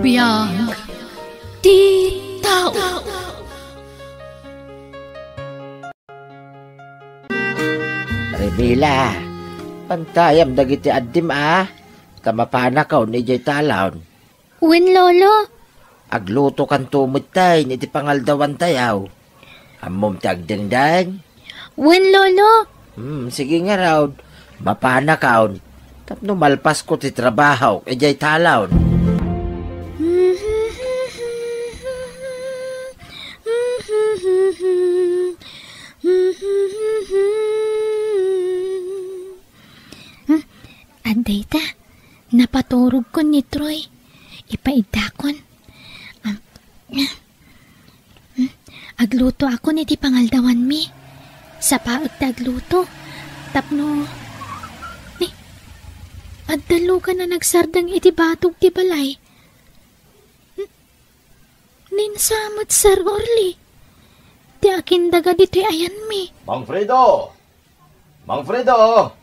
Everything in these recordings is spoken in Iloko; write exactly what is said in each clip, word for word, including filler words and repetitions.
Biag ti tao. Remila, pantayam dagiti addim a, ta mapanakon idiay talon. Wen, Lolo. Aglutokanto metten iti pangaldawantayo. Ammom ti agdengdeng? Wen, Lolo. Hmm, sige ngarud. Mapanakon. Tapno malpasko ti trabaho idiay talon. Hmm, adda ita. Napaturogkon ni Troy. Ipaiddakon. Am-, hmm, aglutoakon iti pangaldawanmi. Sapaek ti agluto. Tapno, ni, adda lugan a nagsardeng iti batog ti balay. Hmm, ninsa met Sir Orly. Ti akindaga ditoy ayanmi. Mang Fredo! Mang Fredo!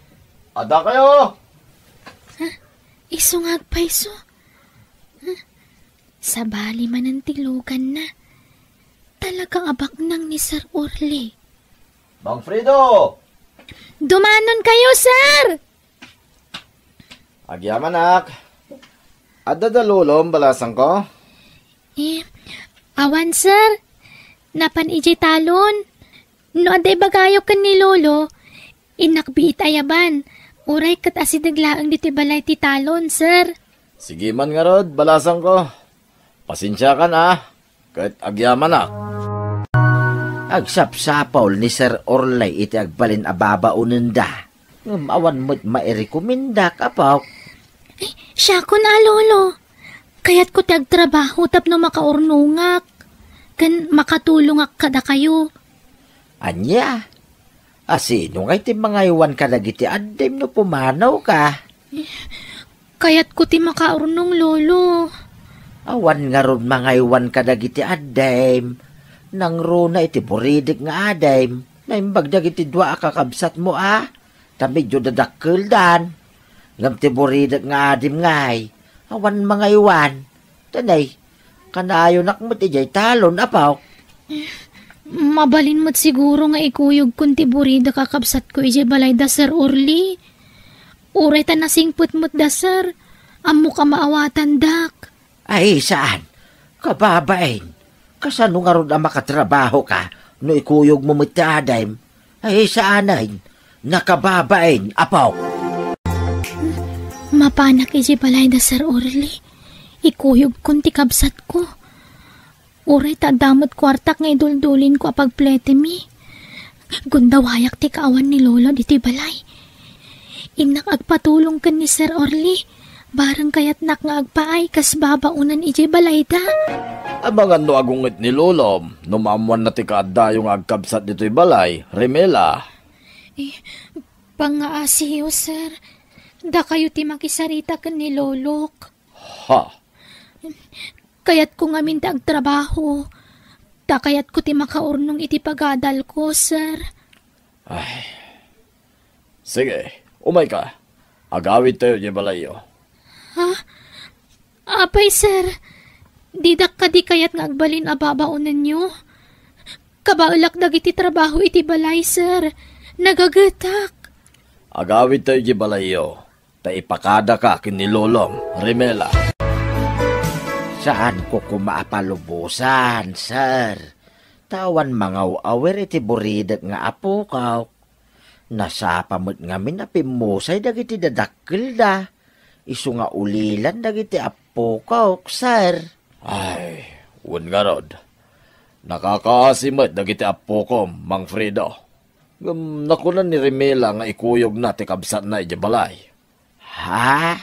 Adda kayo? Ha? Isu nga agpayso? Ha? Sabali manen ti luganna. Talaga a baknang ni Sir Orly. Mang Fredo! Dumanon kayo, sir! Agyamanak. Adda da lolom, balasangko? Eh, awan, sir. Napan idiay talon. No adda ibagayo ken ni Lolo, innak biit a yaban. Uray ket asideg laeng ditoy balay ti talon, sir. Sige man ngarud, balasangko. Pasensiakan a, ket agyamanak. Agsapsapul ni Sir Orly iti agbalin a babaonenda. Ngem awan met mairekomendak, apok. Ay, siakon a, Lolo. Kayatko ti agtrabaho tapno makaurnongak ken makatulongak kadakayo. Ania? A, sino ngay ti mangaywan kadagiti addim no pumanawka? Kayatko ti makaurnong, Lolo. Awan ngarud mangaywan kadagiti addim. Nangruna iti buridek nga addim. Naimbag dagiti dua a kakabsatmo a, ta medio dadakkeldan. Ngem ti buridek nga addim ngay, awan mangaywan. Tanay, kanayonak met idiay talon, apok. Mabalin met siguro nga ikuyogkon ti buridek a kabsatko idiay balay da Sir Orly. Uray ta nasingpet met da, sir. Ammok a maawatandak. Ay, saan? Kababain. Kasano ngarud a makatrabahoka no ikuyogmo met ti addim? Ay, saanen. Nakababain, apok. Mapanak idiay balay da Sir Orly. Ikuyogkon ti kabsatko. Uray ta adda met kuartak nga iduldulinko a pagpletemi. Gundawayak ti kaawan ni Lolo ditoy balay. Innak agpatulong ken ni Sir Orly. Bareng kayatnak nga agpaay kas babaonen idiay balayda. Amangan no agunget ni Lolom no maammuanna ti kaaddayo nga agkabsat ditoy balay, Remela. Eh, pangngaasiyo, sir. Dakayo ti makisarita ken ni Lolok. Ha? Kayatko ngamin ti agtrabaho. Ta kayatko ti makaurnong iti pagadalko, sir. Ay. Sige, umayka. Agawidtayo diay balayyo. Ha? Apay, sir. Didak kadi kayat nga agbalin a babaonenyo? Kabaelak dagiti trabaho iti balay, sir. Nagagetak. Agawidtayo diay balayyo. Ta ipakadaka ken ni Lolom, Remela. Saanko koma a palubosan, sir. Ta awan mangaw-awir iti buridek nga apokok. Nasapa met ngamin a pimmusay dagiti dadakkelda. Isu nga ulilan dagiti apokok, sir. Ay, wen ngarud. Nakakaasi met dagiti appokom, Mang Fredo. Ngem nakuna ni Remela nga ikuyogna ti kabsatna idiay balay. Ha?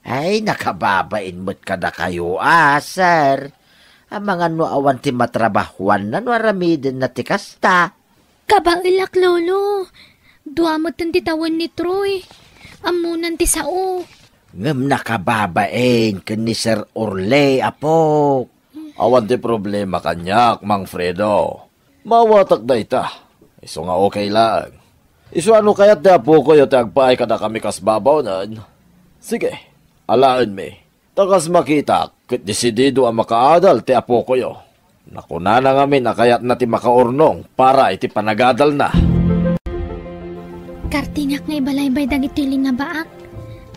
Ay, nakababain met kadakayo a, sir. Amangan no awan ti matrabahoanna no aramidenna ti kasta. Kabaelak, Lolo. Dua metten ti tawen ni Troy. Ammonan ti sao. Ngem nakababain ken ni Sir Orly, apok. Awan ti problema kaniak, Mang Fredo. Maawatak dayta. Isu nga okay laeng. Isu a no kayat ti apokoyo ti agpaay kadakami kas babaonen, sige, alaenmi. Ta kas makitak, ket desidido a makaadal ti apokoyo. Nakunana ngamin a kayatna ti makaurnong para iti panagadalna. Kartingak nga ibalaybay dagitoy linnabaak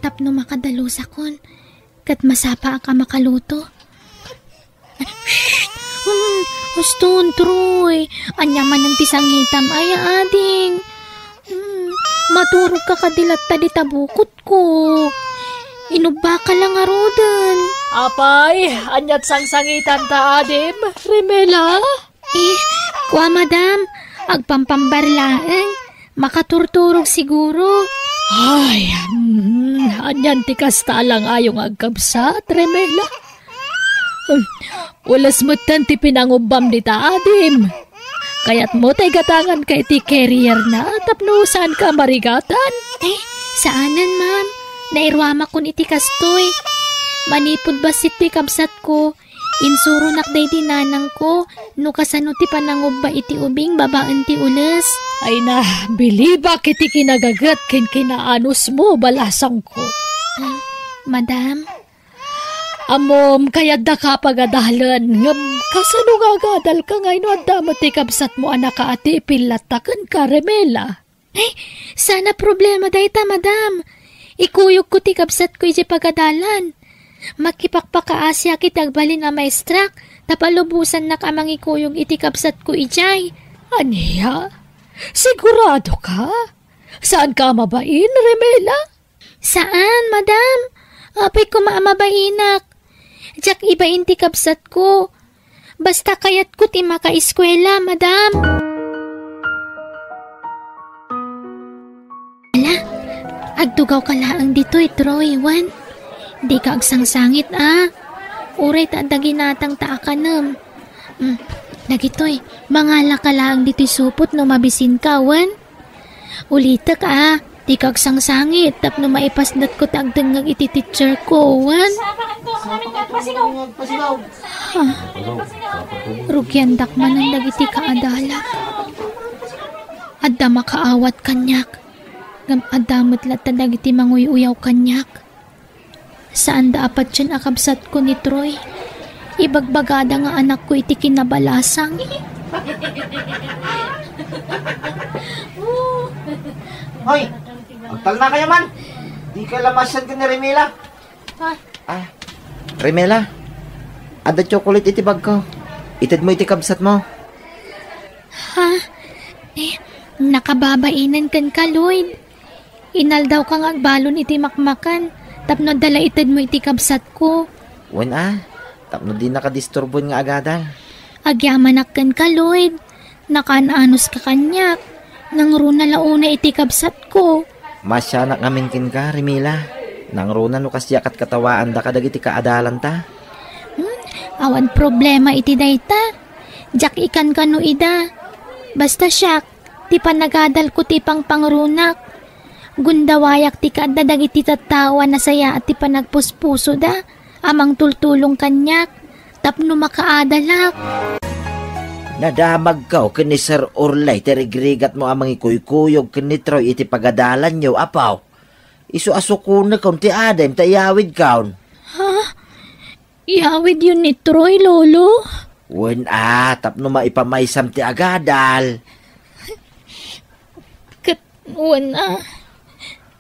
tapno makadalusakon ket masapaak a makaluto. Shh! Hmm, huston, Troy. Ania manen ti sangitam, ay, ading? Hmm, maturogka kadi latta dita bukotko. Inubbaka la ngaruden. Apay, aniat sangsangitanta, adim? Remela? Eh, kua, madam, agpampambar laeng. Makaturturog siguro. Ay, hmm, anian ti kasta a lang-ayo nga agkabsat, Remela? Hmm, ules metten ti pinangubbam dita adim. Kayatmo tay gatanganka iti carrier na tapno saanka a marigatan? Eh, saanen, ma'am. Nairuamakon iti kastoy. Manipud bassit ti kabsatko, insuronak daydi nanangko no kasano ti panangubba iti ubing babaen ti ules. Ay na, bilibak iti kinagaget ken kinaanusmo, balasangko. Ah, madam? Ammom, kayatdaka pagadalen, ngem kasano nga agadalka nga no adda met ti kabsatmo a nakaatipil latta kenka, Remela? Ay, saan a problema dayta, madam. Ikuyogko ti kabsatko idiay pagadalan. Makipakpakaasiak iti agbalin a maestrak, ta palubosannak a mangikuyog iti kabsatko idiay. Ania? Sigurado ka? Saan ka a mabain, Remela? Saan, madam. Apay koma a mabainak. Diak ibain ti kabsatko. Basta kayatko ti makaeskuela, madam. Ala, agtugawka laeng ditoy, Troy, wen? Dika agsangsangit, a. Uray ta adda ginatangta a kanem. Mm, dagitoy, mangalaka laeng ditoy supot no mabisinka, wen? Ulitek, a, dika agsangsangit tapno maipasdetko ti agdengngeg iti teacherko, wen? Ha? Rugiandak manen dagiti kaadalak. Adda makaawat kaniak, ngem adda met latta dagiti manguy-uyaw kaniak. Saanda a patien a kabsatko ni Troy. Ibagbagada nga anakko iti kinabalasang. Hoy! Agtalna kayo man! Di ka lamasan ka ni Remela. Ah, Remela, adda chocolate iti bagko. Itedmo iti kabsatmo. Ha? Eh, nakababainen kenka, Lloyd. Inaldawka nga agbalon iti makmakan tapno adda la itedmo iti kabsatko. Wen a, tapno dinaka disturboen nga agadal. Agyamanak kenka, Lloyd. Nakaan-anuska kaniak. Nangruna la unay iti kabsatko. Masianak ngamin kenka, Remela. Nangruna no kasdiak katkatawaanda kadagiti kaadalanta. Hmm, awan problema iti dayta. Diak ikankano ida. Basta siak, ti panagadalko ti pangpangrunak. Gundawayak ti kaadda dagiti tattao a nasayaat ti panagpuspusoda a mangtultulong kaniak tapno makaadalak. Nadamagko ken ni Sir Orley ti rigrigatmo a mangikuykuyog ken ni Troy iti pagadalanyo, apo. Isu a sukonekon ti adim ta iyawidkon. Ha? Iyawidyo ni Troy, Lolo? Wen a, tapno maipamaysam ti agadal. Ket wen a,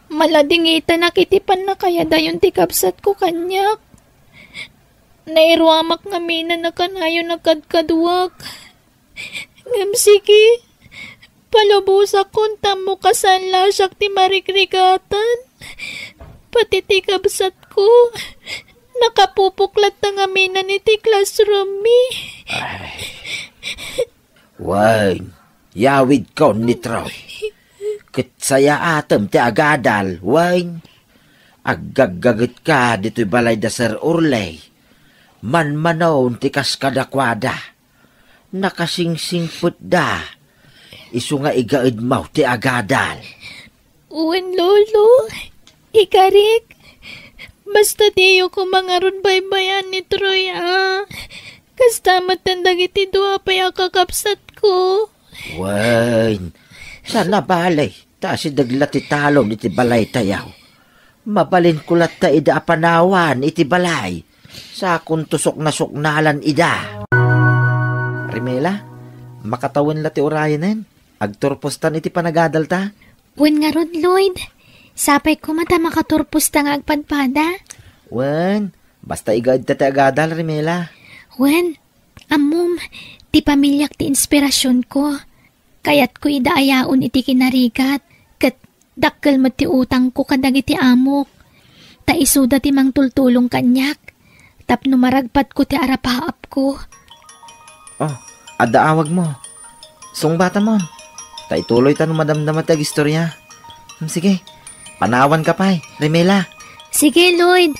maladingitanak iti pannakayadayon ti kabsatko kaniak. Nairuamak ngamin a kanayon a kadkaduak. Ngem sige, palubosakon tammo kasaan la siak ti marigrigatan. Pati ti kabsatko, nakapupok latta ngamin iti classroom mi. Ay. Wen, yawidkon ni Troy. Ket sayaatem ti agadal, wen. Aggaggagetka ditoy balay da Sir Orley. Manmanon ti kas kadakuada. Nakasingsingpetda. Isu nga igaedmo ti agadal. Wen, Lolo. Ikarik. Basta diyo koma ngarud baybay-an ni Troy, a. Kasta met dagiti dua pay a kakabsatko. Wen, saan a bale, ta asideg la ti talon iti balaytayo. Mabalinko latta ida a panawan iti balay. Sakonto suknasuknalan ida. Rimela, makatawen la ti urayanen. Agturpostan iti panagadalta. Wen ngarud, Lloyd. Sapay koma ta makaturposta nga agpadpada. Wen, basta igaedta ti agadal, Rimela. Wen, ammom, ti pamiliak ti inspirasionko. Kayatko ida a yaon iti kinarigat, ket dakkel met ti utangko kadagiti amok. Ta isuda ti mangtultulong kaniak tapno maragpatko ti arapaapko. Oh, adda awagmo. Sungbatamon. Ta ituloyta no madamdama ti agistoria. Hmm, sige, panawanka pay, Rimela. Sige, Lloyd.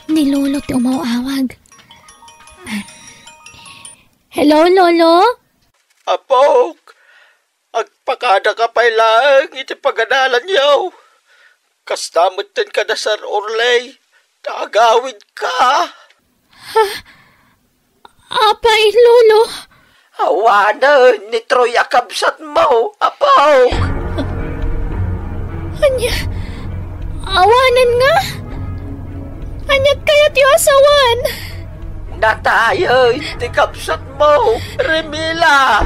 Ni Lolo ti umaw-awag. Hello, Lolo? Apok, agpakadaka pay laeng iti pagadalanyo. Kasta metten kada Sir Orley, ta agawidka. Ha? Apay, Lolo? Awanen ni Troy a kabsatmo, Apok. Ania? Awanen nga? Ania kayatyo a sawen? Natayen ti kabsatmo, Rimela.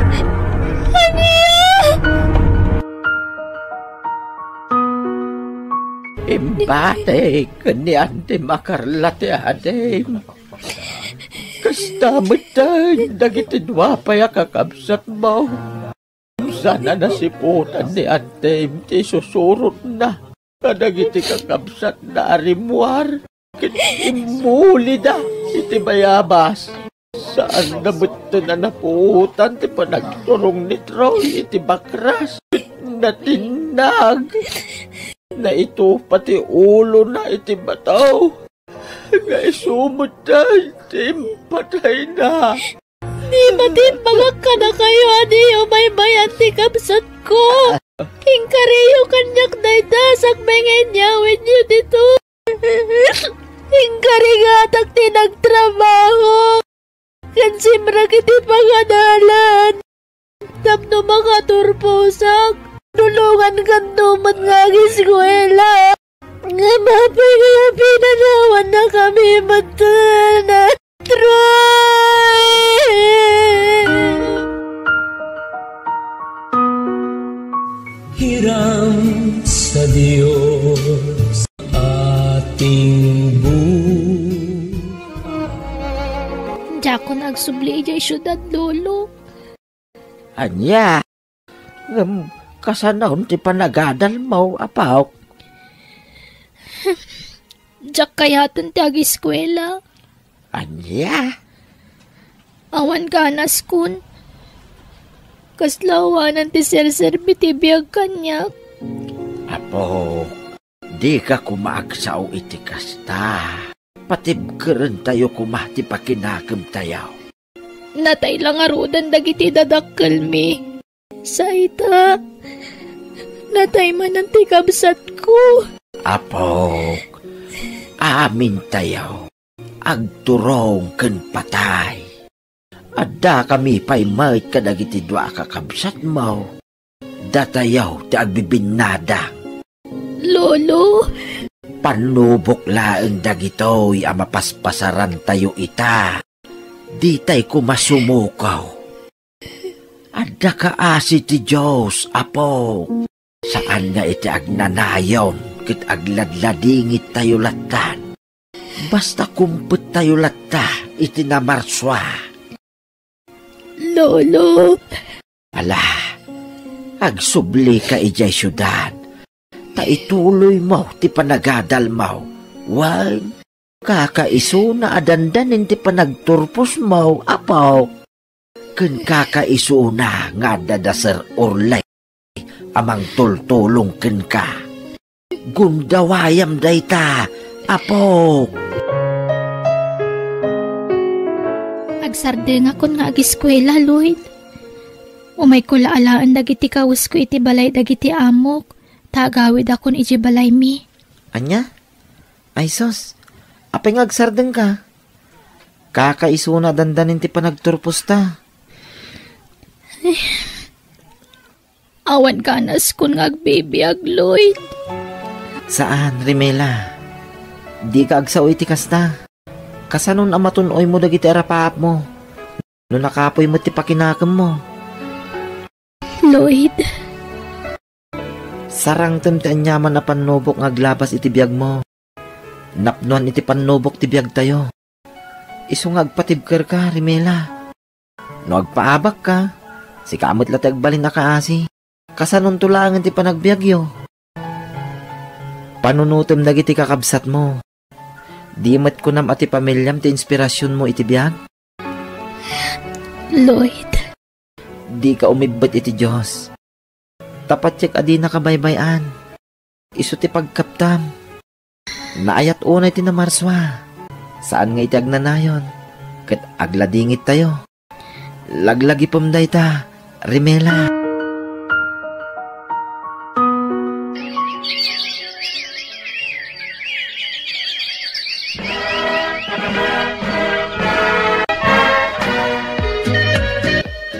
Ania? Imbati ken ni Antem a Carla ti adim. Kasta metten dagiti dua pay a kakabsatmo. Saan a nasiputan ni Antem ti isusurotna kadagiti kakabsatna a rimmuar ket immulida iti bayabas. Saanna metten a napuotan ti panagturong ni Troy iti bakras ket natinnag. Naitupa ti ulona iti bato nga isu metten ti impatayna. Ni matimbagak kadakayo a diyo baybayan ti kabsatko. Inkariyo kaniak dayta sakbay nga inyawidyo ditoy. Inkarigatak ti nagtrabaho ken simrek iti pangadalan tapno makaturposak. Tulongankanto met nga agiskuela. Ngem apay nga pinanawannakami metten, Troy? Hiram sa Dios ating buhay. Diakon agsubli idiay siudad, Lolo. Ania? Ngem kasano ti panagadalmo, Apok? Diak kayaten ti agiskuela. Ania? Awan ganaskon. Kasla awanan ti serserbi ti biag kaniak. Apok, dika koma agsao iti kasta. Patibkerentayo koma ti pakinakemtayo. Natay la ngaruden dagiti dadakkelmi. Saita, natay manen ti kabsatko. Apok, amintayo, agturong ken patay. Addakami pay met kadagiti dua a kakabsatmo. Datayo ti agbibinnada. Lolo? Pannubok laeng dagitoy a mapaspasarantayo ita. Ditay koma sumukaw. Adda kaasi ti Dios, Apo. Saan nga iti agnanayon ket agladladingittayo lattan. Basta kumpettayo latta iti namarsua. Lolo. Ala, agsublika idiay siudad, ta ituloymo ti panagadalmo. Wen, kakaisuna a dandanin ti panagturposmo, Apo. Ken kakaisuna nga adda da Sir Orley a mangtultulong kenka. Gundawayam dayta, Apok. Agsardengakon nga agiskuela, Lloyd. Umayko la alaen dagiti kawesko iti balay dagiti amok, ta agawidakon idiay balaymi. Ania? Ay sus, apay nga agsardengka? Kakaisuna a dandanin ti panagturposta. Awan ganaskon nga agbibiag, Lloyd. Saan, Rimela. Dika agsao iti kasta. Kasanon a matun-oymo dagiti arapaapmo no nakapuy met ti pakinakemmo? Lloyd. Sarangtem ti aniaman a pannubok nga aglabas iti biagmo. Napnoan iti pannubok ti biagtayo. Isu nga agpatibkerka, Rimela. No agpaabakka, sika met la ti agbalin a kaasi. Kasanonto laengen ti panagbiagyo? Panunotem dagiti kakabsatmo. Di met kunam a ti pamiliam ti inspirasionmo iti biag? Lloyd. Dika umibbet iti Dios. Ta patiek a dinaka baybay-an. Isu ti pagkaptam. Naayat unay ti namarsua. Saan nga iti agnanayon ket agladingittayo. Laglagipem dayta, Rimela.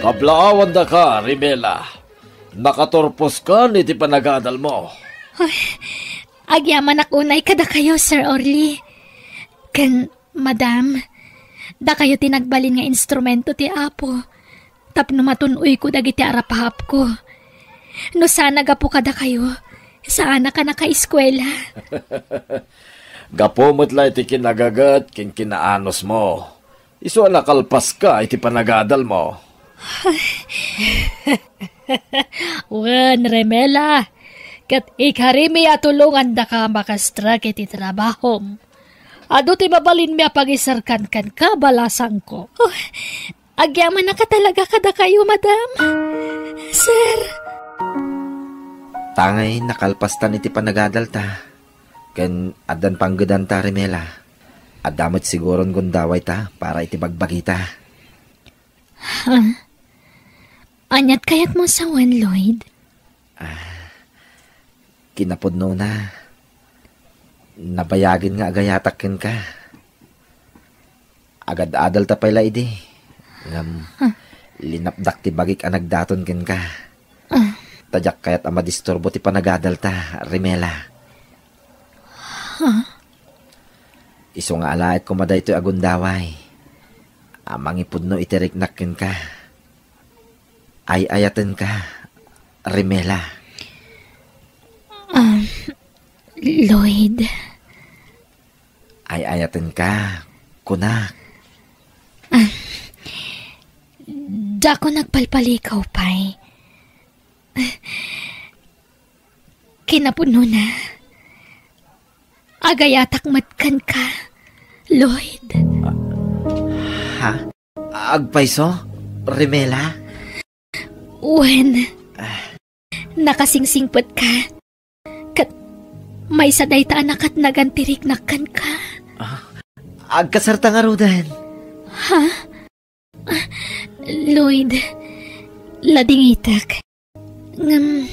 Kablaawandaka, Rimela. Nakaturposkan iti panagadalmo. Ay, agyamanak unay kadakayo, Sir Orly. Ken, Madam, dakayo ti nagbalin nga instrumento ti Apo tapno matun-oyko dagiti arapaapko. No saan a gapu kadakayo, saanak a nakaeskuela. Gapu met la iti kinagaget ken kinaanusmo. Isu a nakalpaska iti panagadalmo. Wen, Remela, ket ikarimi a tulongandaka a makastrek iti trabahom. Adu ti mabalinmi a pangiserkan kenka, balasangko. Oh, agyamanak a talaga kadakayo, madam. Sir. Tangay nakalpastan iti panagadalta. Ken addan panggedanta, Remela. Adda met siguron gundawayta para iti bagbagita. Ha? Aniat kayatmo sawen, Lloyd? Ah, kinapudnona, nabayagen nga agayatak kenka. Agad-adalta pay la idi. Ngem, Huh? linapdak ti bagik a nagdaton kenka. Ah. Ta diak kayat a madisturbo ti panagadalta, Remela. Huh? Isu nga alaek koma daytoy a gundaway a mangipudno iti riknak kenka. Ay-ayatenka, Remela. Um, Lloyd. Ay-ayatenka, kunak. Ah, dako nagpalpalikaw pay. Kinapudnona, agayatak met kenka, Lloyd. Ha? Agpayso, Remela? Wen, Ah. nakasingsingpetka. Ket maysa dayta a nakatnagan ti riknak kenka. Ah, agkasarta ngaruden. Ha? Ah, Lloyd, ladingitek. Ngem,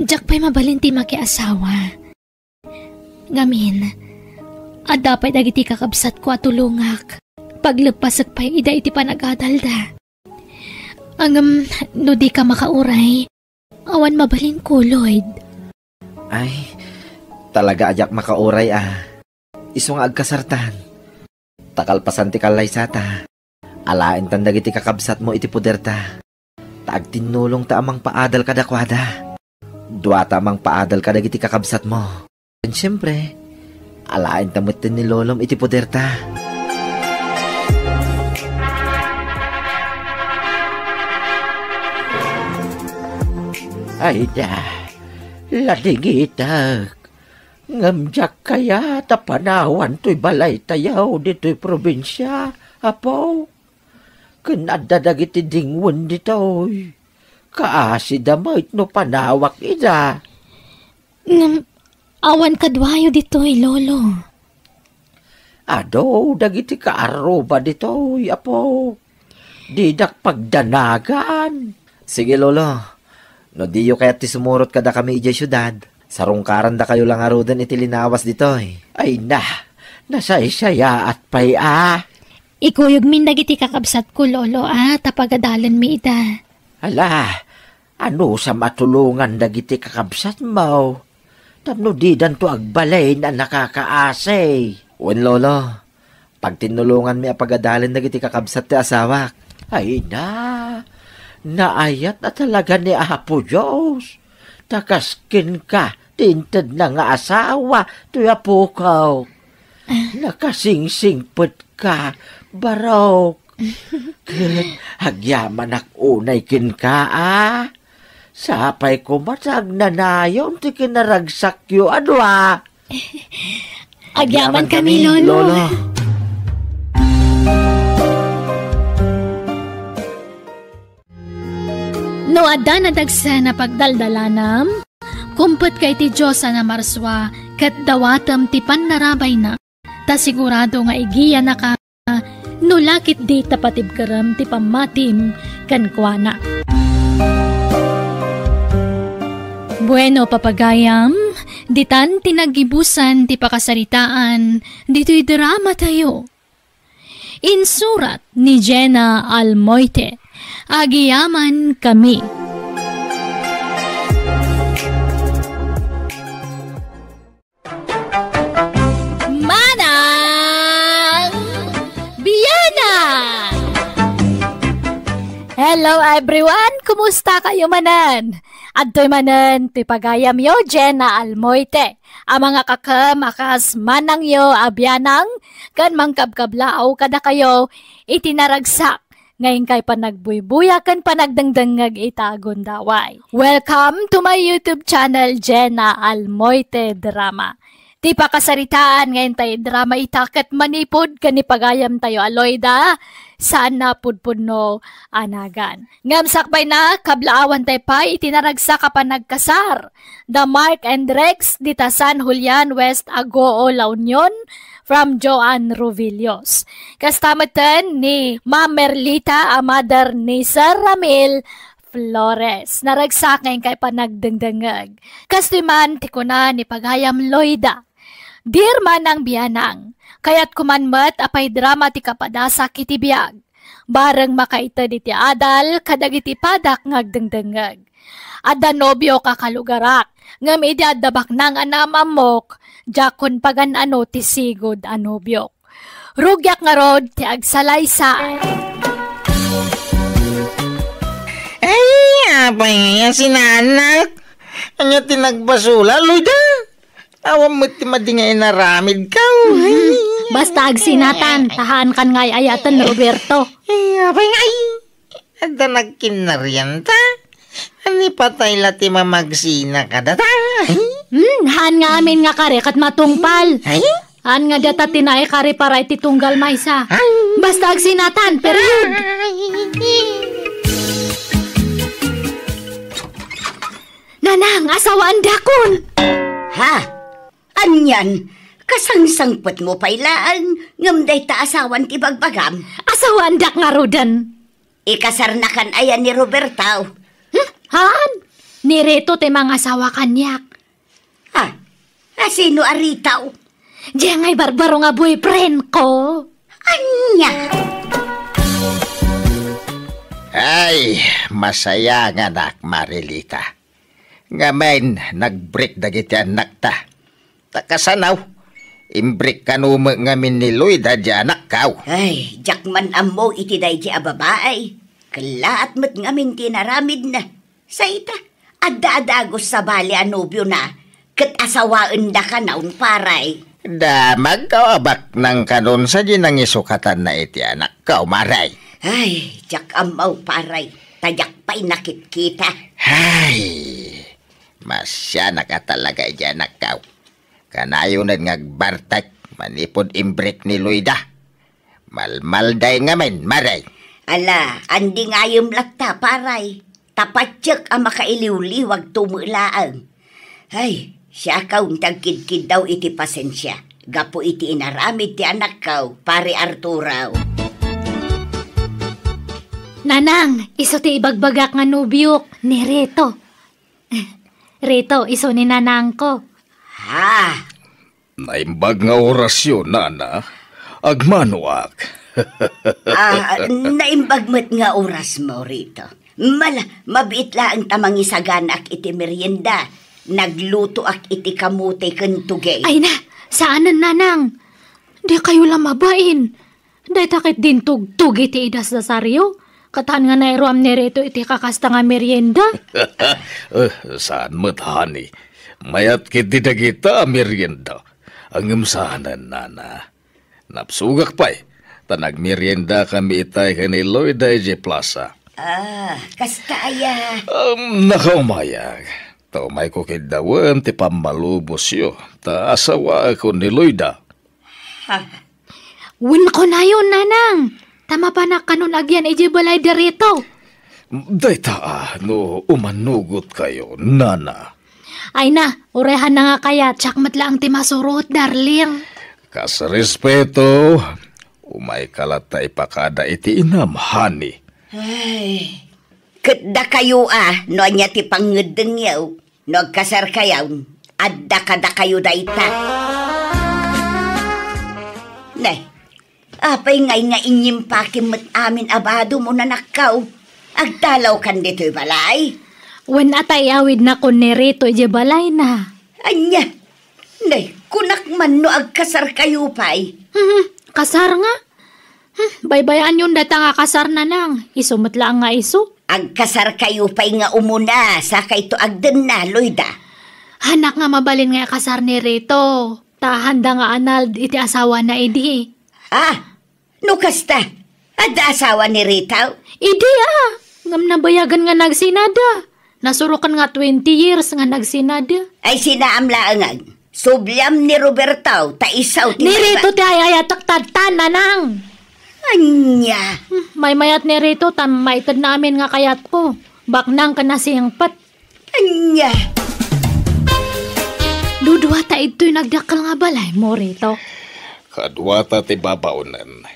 diak pay mabalin ti makiasawa. Ngamin, adda pay dagiti kakabsatko a tulongak. Pagleppasek pay ida iti panagadalda. Ngem, no dika makauray, awan mabalinko, Lloyd. Ay, talaga a diak makauray a. Isu nga agkasartan. Ta kalpasan ti kallaysata, alaentan dagiti kakabsatmo iti poderta. Ta agtinnulongta a mangpaadal kadakuada. Duata a mangpaadal kadagiti kakabsatmo. Ken siempre, alaenta metten ni Lolom iti poderta. Ay da, ladingitek. Ngem diak kayat a panawan toy balaytayo ditoy probinsia, Apo. Ken adda dagiti dingwen ditoy. Kaasida met no panawak ida. Ngem awan kaduayo ditoy, Lolo. Adu dagiti kaarruba ditoy, Apo. Didak pagdanagan. Sige, Lolo. No diyo kayat ti sumurot kadakami idiay siudad, sarungkarandakayo la ngaruden iti linawas ditoy. Ay na, nasaysayaat pay a. Ikuyogmin dagiti kakabsatko, Lolo, a, ta pagadalenmi ida. Ala, anusam a tulongan dagiti kakabsatmo? tapno didanto agbalin a nakakaasi. Wen, Lolo, pagtinnulonganmi a pagadalen dagiti kakabsat ti asawak. Ay na, naayat a talaga ni Apo Dios. Ta kas kenka ti intedna nga asawa toy apok. Nakasingsingpetka, barok. Ket agyamanak unay kenka, a. Sapay koma ta agnanayon ti kinaragsakyo a dua. Agyaman kami, Lolo. No adda nadagsen a pagdaldalanam, kumpet ka iti Dios a namarsua ket dawatem ti pannarabayna, ta sigurado nga igiyanaka no la ketdi ta patibkerem ti pammatim kenkuana. Bueno, papagayam, ditan ti naggibusan ti pakasaritaan ditoy dramatayo. Insurat ni Jenna Almoite. Agiyaman kami. Manang Bianang! Hello everyone! Kumusta kayo manen? Adtoy manen ti pagayamyo, Jenna Almoite, a mangakakem a kas manangyo a bianang ken mangkabkablaaw kadakayo iti naragsak nga inkay panagbuybuya ken panagdengdengngeg ita a gundaway. Welcome to my YouTube channel, Jenna Almoite Drama. Ti pakasaritaan nga intay drama ita ket manipud ken ni pagayamtayo a Loida, saan na pudpudno a nagan. Ngem sakbayna, kablaawantay pay iti naragsak a panagkasar da Mark and Rex dita San Julian, West Agoo, La Union, from Joan Ruvillos. Kasta metten ni Ma'am Merlita a mother ni Sir Ramil Flores. Naragsak nga inkay panagdengdengngeg. Kastoy man ti kuna ni pagayam Loida. Dear Manang Bianang, kayatko man met a paidrama ti kapadasak iti biag. Bareng makaited iti adal kadagiti padak nga agdengdengngeg. Adda nobiok a kalugarak, ngem idi adda baknang a naam-ammok, diakon pagan-ano ti sigud a nobiok. Rugiak ngarud ti agsalaysa. Ay, apay nga sinanak? Ania ti nagbasol, Loida? Awan met ti madi nga inaramidko. Mhm. Basta agsinatan, ta haankan nga ay-ayaten, Roberto. Ay, apay nga, ay. Adda nagkinnarian ta. Ani patay la ti mamagsina kadata? Hmm, haan nga amin nga kari ket matungpal. Ay? Haan nga data ti naikari para iti tunggal maysa. Ay? Basta agsinatan, period. Ay. Nanang, asawaandakon! Ha? Anian, kasangsangpetmo pay laeng, ngem dayta asawan ti bagbagam? Asawaandak ngaruden. Ikasarnakan aya ni Roberto? Hmm? Haan? Ni Rito ti mangasawa kaniak. Ah, a sino a Rito? Diay nga ibarbaro nga boyfriend ko. Ania? Ay, masayanganak, Marilita. Ngamin, nag-break dagiti annakta. Ta kasano, imbreak kano met ngamin ni Loida diay annakko. Ay, diak man ammo iti daydi a babai. Kellaat met ngamin ti inaramidna. Sa ita, adda a dagus sabali a nobiona, ket asawaenda kanon, paray. Damagko a baknang kanon sadi nangisukatanna iti annakko, maray. Ay, diak ammo, paray. Ta diak pay nakitkita. Ay, masianak a talaga iti annakko. Kanayonen nga agbartek manipud imbreak ni Loida. Malmalday ngamin, maray. Ala, andi ngayem latta, paray. Ta patiek a makailiwliwagto met laeng. Ay, siakon ti agkidkiddaw iti pasensia gapu iti inaramid ti annakko, Pare Arturo. Nanang, isu ti ibagbagak nga nobiok, ni Rito. Rito, isu ni nanangko. Ha? Naimbag nga orasyo, nana. Agmanoak. Ah, naimbag met nga orasmo, Rito. Mala, mabiit laeng ta mangisaganaak iti merienda. Naglutoak iti kamote ken tugey. Ay na, saanen, nanang. Dikayo la mabain. Dayta ket dintugtog iti idasdasaryo. Ket haan nga nairuam ni Rito iti kakasta nga merienda. Eh, saan met, honey. Mayat ket di dagita a merienda. Ngem saanen, nana. Napsugak pay, ta nagmerienda kami itay ken ni Loida idiay plaza. Ah, kasta aya. Um, nakaumayag. Ta umayko ketdi wen ti pammalubosyo, ta asawaakon ni Loida. Ha? Wen kunayon, nanang. Ta mapanak kanon agyan idiay balay da Rito. Dayta a, no umannugotkayo, nana. Ay na, uray haan nga kayat, siak met laeng ti masurot, darling. Kas respeto, umayka latta ipakada iti inam, honey. Ay, ket dakayo a, no ania ti pangngeddengyo, no agkasarkayon, adda kadakayo dayta. Ne, apay ngay nga inyimpakim met amin a badom, o nanakkaw? Agtalawkan ditoy balay? Wen, a ta iawidnakon ni Rito idiay balayna. Ania? Nay, kunak man no agkasarkayo pay. Hmm, kasar nga? Hmm, baybay-anyon dayta nga kasar, nanang. Isu met laeng nga isu. Agkasarkayo pay nga umuna, sakayto agdenna, Loida. Haanak nga mabalin nga ikasar ni Rito. Ta haanda nga anald iti asawana idi. Ah, no kasta, adda asawa ni Rito? Idi a, ngem nabayagan nga nagsinada. Nasurokan nga twenty years nga nagsinada. Ay, sinaam laengen. Subliam ni Roberto, ta isu ti... Ni Rito ti ay-ayatek tatta, nanang. Ania? Hmm, maymayat ni Rito, ta maitedna amin nga kayatko. Baknang ken nasingpet. Ania? Dudua ta idtoy nagdakkel nga balay, Morito. Kaduata ti babaonen.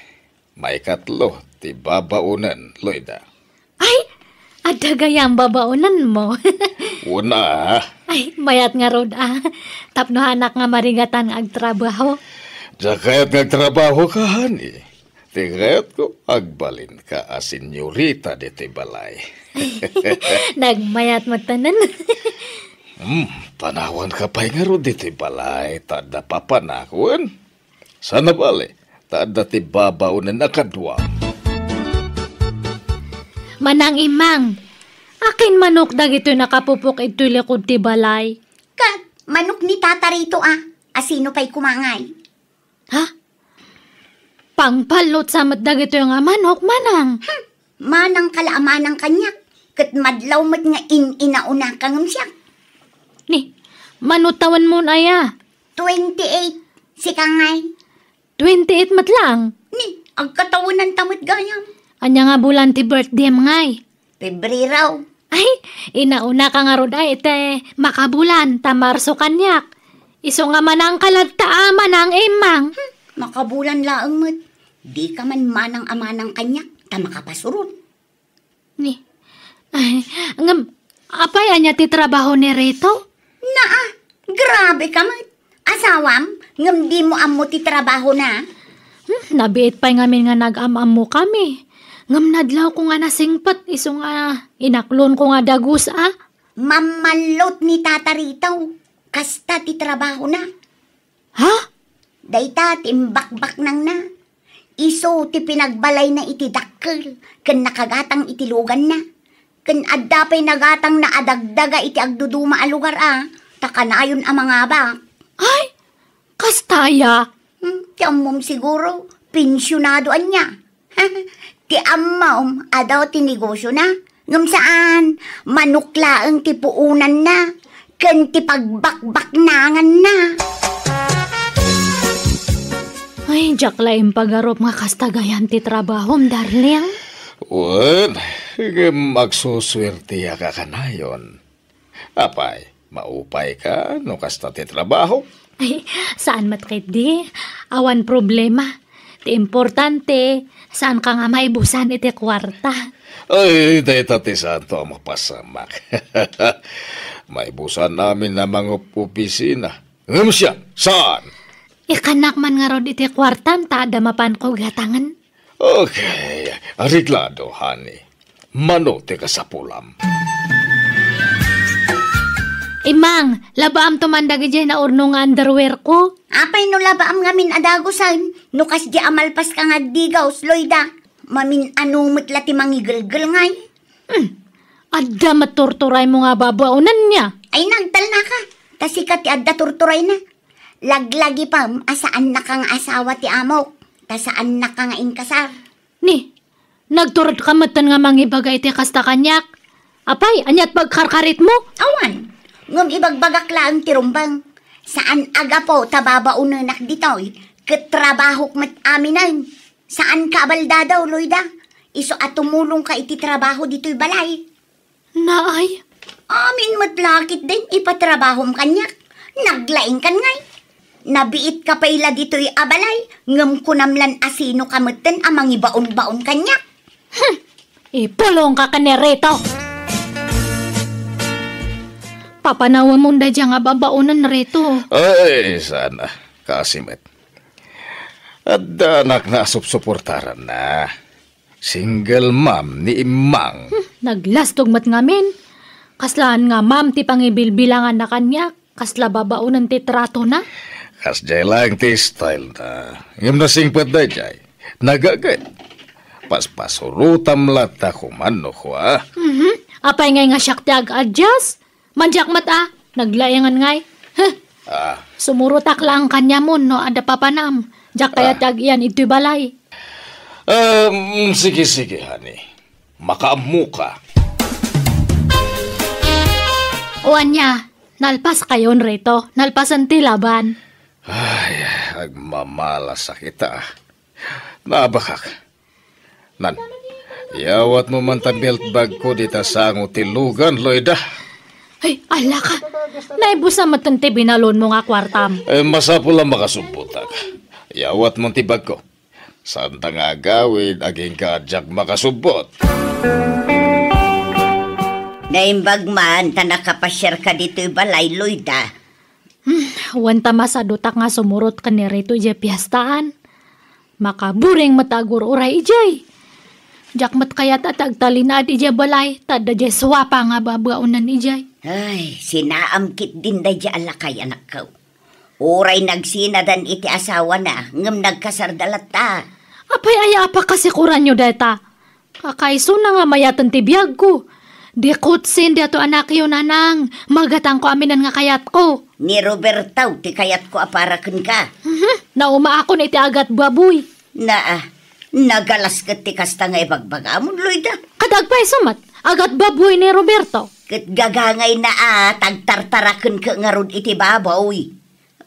Maikatlo ti babaonen, Loida. Ay, adda gayam babaonenmo. Una. Ay, mayat ngarud a. Tapno haanak nga marigatan nga agtrabaho. Diak kayat nga agtrabaho ka, honey. Ti kayatko, agbalinka a senyorita ditoy balay. Nagmayat met tanan. Hmm, panawanka pay ngarud ditoy balay, ta adda papanak, wen? Saan a bale, ta adda ti babaonen a kadua. Manang Imang, akin manok dagitoy nakapupok idtoy likod ti balay? Ket manok ni Tata Rito a, a sino pay koma ngay? Ha? Pangpallot sa met dagitoy nga manok, manang. Hmm, manang ka la a manang kaniak, ket madlaw met nga in-inaunaka ngem siak. Ni, mano tawenmo aya? Twenty-eight, sika ngay? Twenty-eight met laeng. Ni, agkatawenanta met gayam. Ania nga bulan ti birthdayem ngay? Pebrero. Ay, inaunaka ngarud ay iti makabulan, ta Marso kaniak. Isu nga manang ka latta a, Manang Imang. Hmm, makabulan laeng met. Dika man manang a manang kaniak, ta makapasuron. Ni, ay, ngem, apay ania ti trabaho ni Rito? Naa, grabe ka met. Asawam, ngem dimo ammo ti trabahona? Hmm, nabiit pay ngamin nga nag-am-ammokami. Ngem nadlawko nga nasingpet isu nga inaklonko nga dagus a. Mammallot ni Tata Rito. Kasta ti trabahona. Ha? Dayta ti imbakbaknangna. Isu ti pinagbalayna iti dakkel ken nakagatang iti luganna. Ken adda pay nagatangna a dagdaga iti agduduma a lugar a, ta kanayon a mangabak. Ay, kasta aya? Hmm, ti ammom siguro, pensionado ania. Ti ammom, adu ti negosiona, ngem saan, manok laeng ti puonanna, ken ti pagbakbaknanganna. Ay, diak la impagarup nga kasta gayam ti trabahom, darling. Wen, ngem agsusuertiak a kanayon. Apay, maupay ka no kasta ti trabaho? Ay, saan met ketdi. Awan problema. Ti importante, saan ka nga maibusan iti kuarta. Ay, dayta ti saanto a mapasamak. Maibusan amin a mangopisina. Ngem siak, saan? Ikanak man ngarud iti kuartam ta adda mapanko gatangen. Okay, areglado, honey. Mano ti kasapulam? Imang, labaam to man dagidiay naurno nga underwear ko. Apay no labaam ngamin a dagusen, no kasdiay a malpaska nga agdigaus, Loida? Mamin-ano met la ti mangigelgel ngay? Hmm. Adda met turturaymo nga babaonenna. Ay, nagtalnaka. Ta sika ti adda turturayna. Laglagipem a saannaka nga asawa ti amok, ta saannaka nga inkasar. Ni, nagturodka metten nga mangibaga iti kasta kaniak? Apay, ania't pagkarkaritmo? Awan. Ngem ibagbagak laeng ti rumbeng. Saan a gapu ta babaonenak ditoy, ket trabahok met aminen. Saanka a baldadaw, Loida. Isu a tumulongka iti trabaho ditoy balay. Naay? Amin met la ketdin ipatrabahom kaniak. Naglaingkan ngay. Nabiitka pay la ditoy a balay, ngem kunam lan a sinoka metten a mangibaonbaon kaniak. Hmm. Ipulongka ken ni Rito. Papanawemon daydiay nga babaonen, Rito. Ay, sana. Kaasi met. Adda anakna a supsuportaranna. Single mom ni Imang. Hmm, naglastog met ngamin. Kaslaan nga mom ti pangibilbilanganna kaniak, kasla babaonen ti tratona. Kasdiay laeng ti stylena. Ngem nasingpet daydiay. Nagaget. Paspasurotam latta koma no kua. Mhm. Apay ngay nga siak ti ag-adjust? Mandiak met a, naglaingan ngay. Huh. Ah. Sumurotak laeng kaniamon no adda papanam. Diak kayat ti ag-iyan itoy balay. Um, sige, sige, honey. Makaammoka. O ania, nalpaskayon, Rito. Nalpasen ti laban. Ay, agmamalasak ita. Nabakak. Nan, iyawatmo man ta belt bagko dita sango ti lugan, Loida. Ay, alaka. Naibusa met ti binalonmo nga kuartam. Eh, masapul a makasubbotak. Iyawatmo ti bagko. Saanta nga agawid, agingga a diak makasubbot. Naimbag man ta nakapasiarka ditoy balay, Loida. Hmm, wen ta masadutak nga sumurot ken ni Rito idiay piestaan. Makaburing met a agur-uray idiay. Diak met kayat a ti agtalinaed idiay balay, ta adda diay suapa nga babaonen idiay. Ay, sinaam ketdin daydiay a lakay, anakko. Uray nagsinadan iti asawana, ngem nagkasarda latta. Apay aya a pakasikoranyo dayta? Kakaisuna nga mayaten ti biagko. Dikutsin daytoy anakyo, nanang. Magatangko aminen nga kayatko. Ni Roberto ti kayatko a para kenka. Mhm. Naumaakon iti agat baboy. Naa, nagalas ket ti kasta nga ibagbagamon, Loida. Ket agpayso met, agat baboy ni Roberto. Ket gagangayna a tagtartarakenka ngarud iti baboy.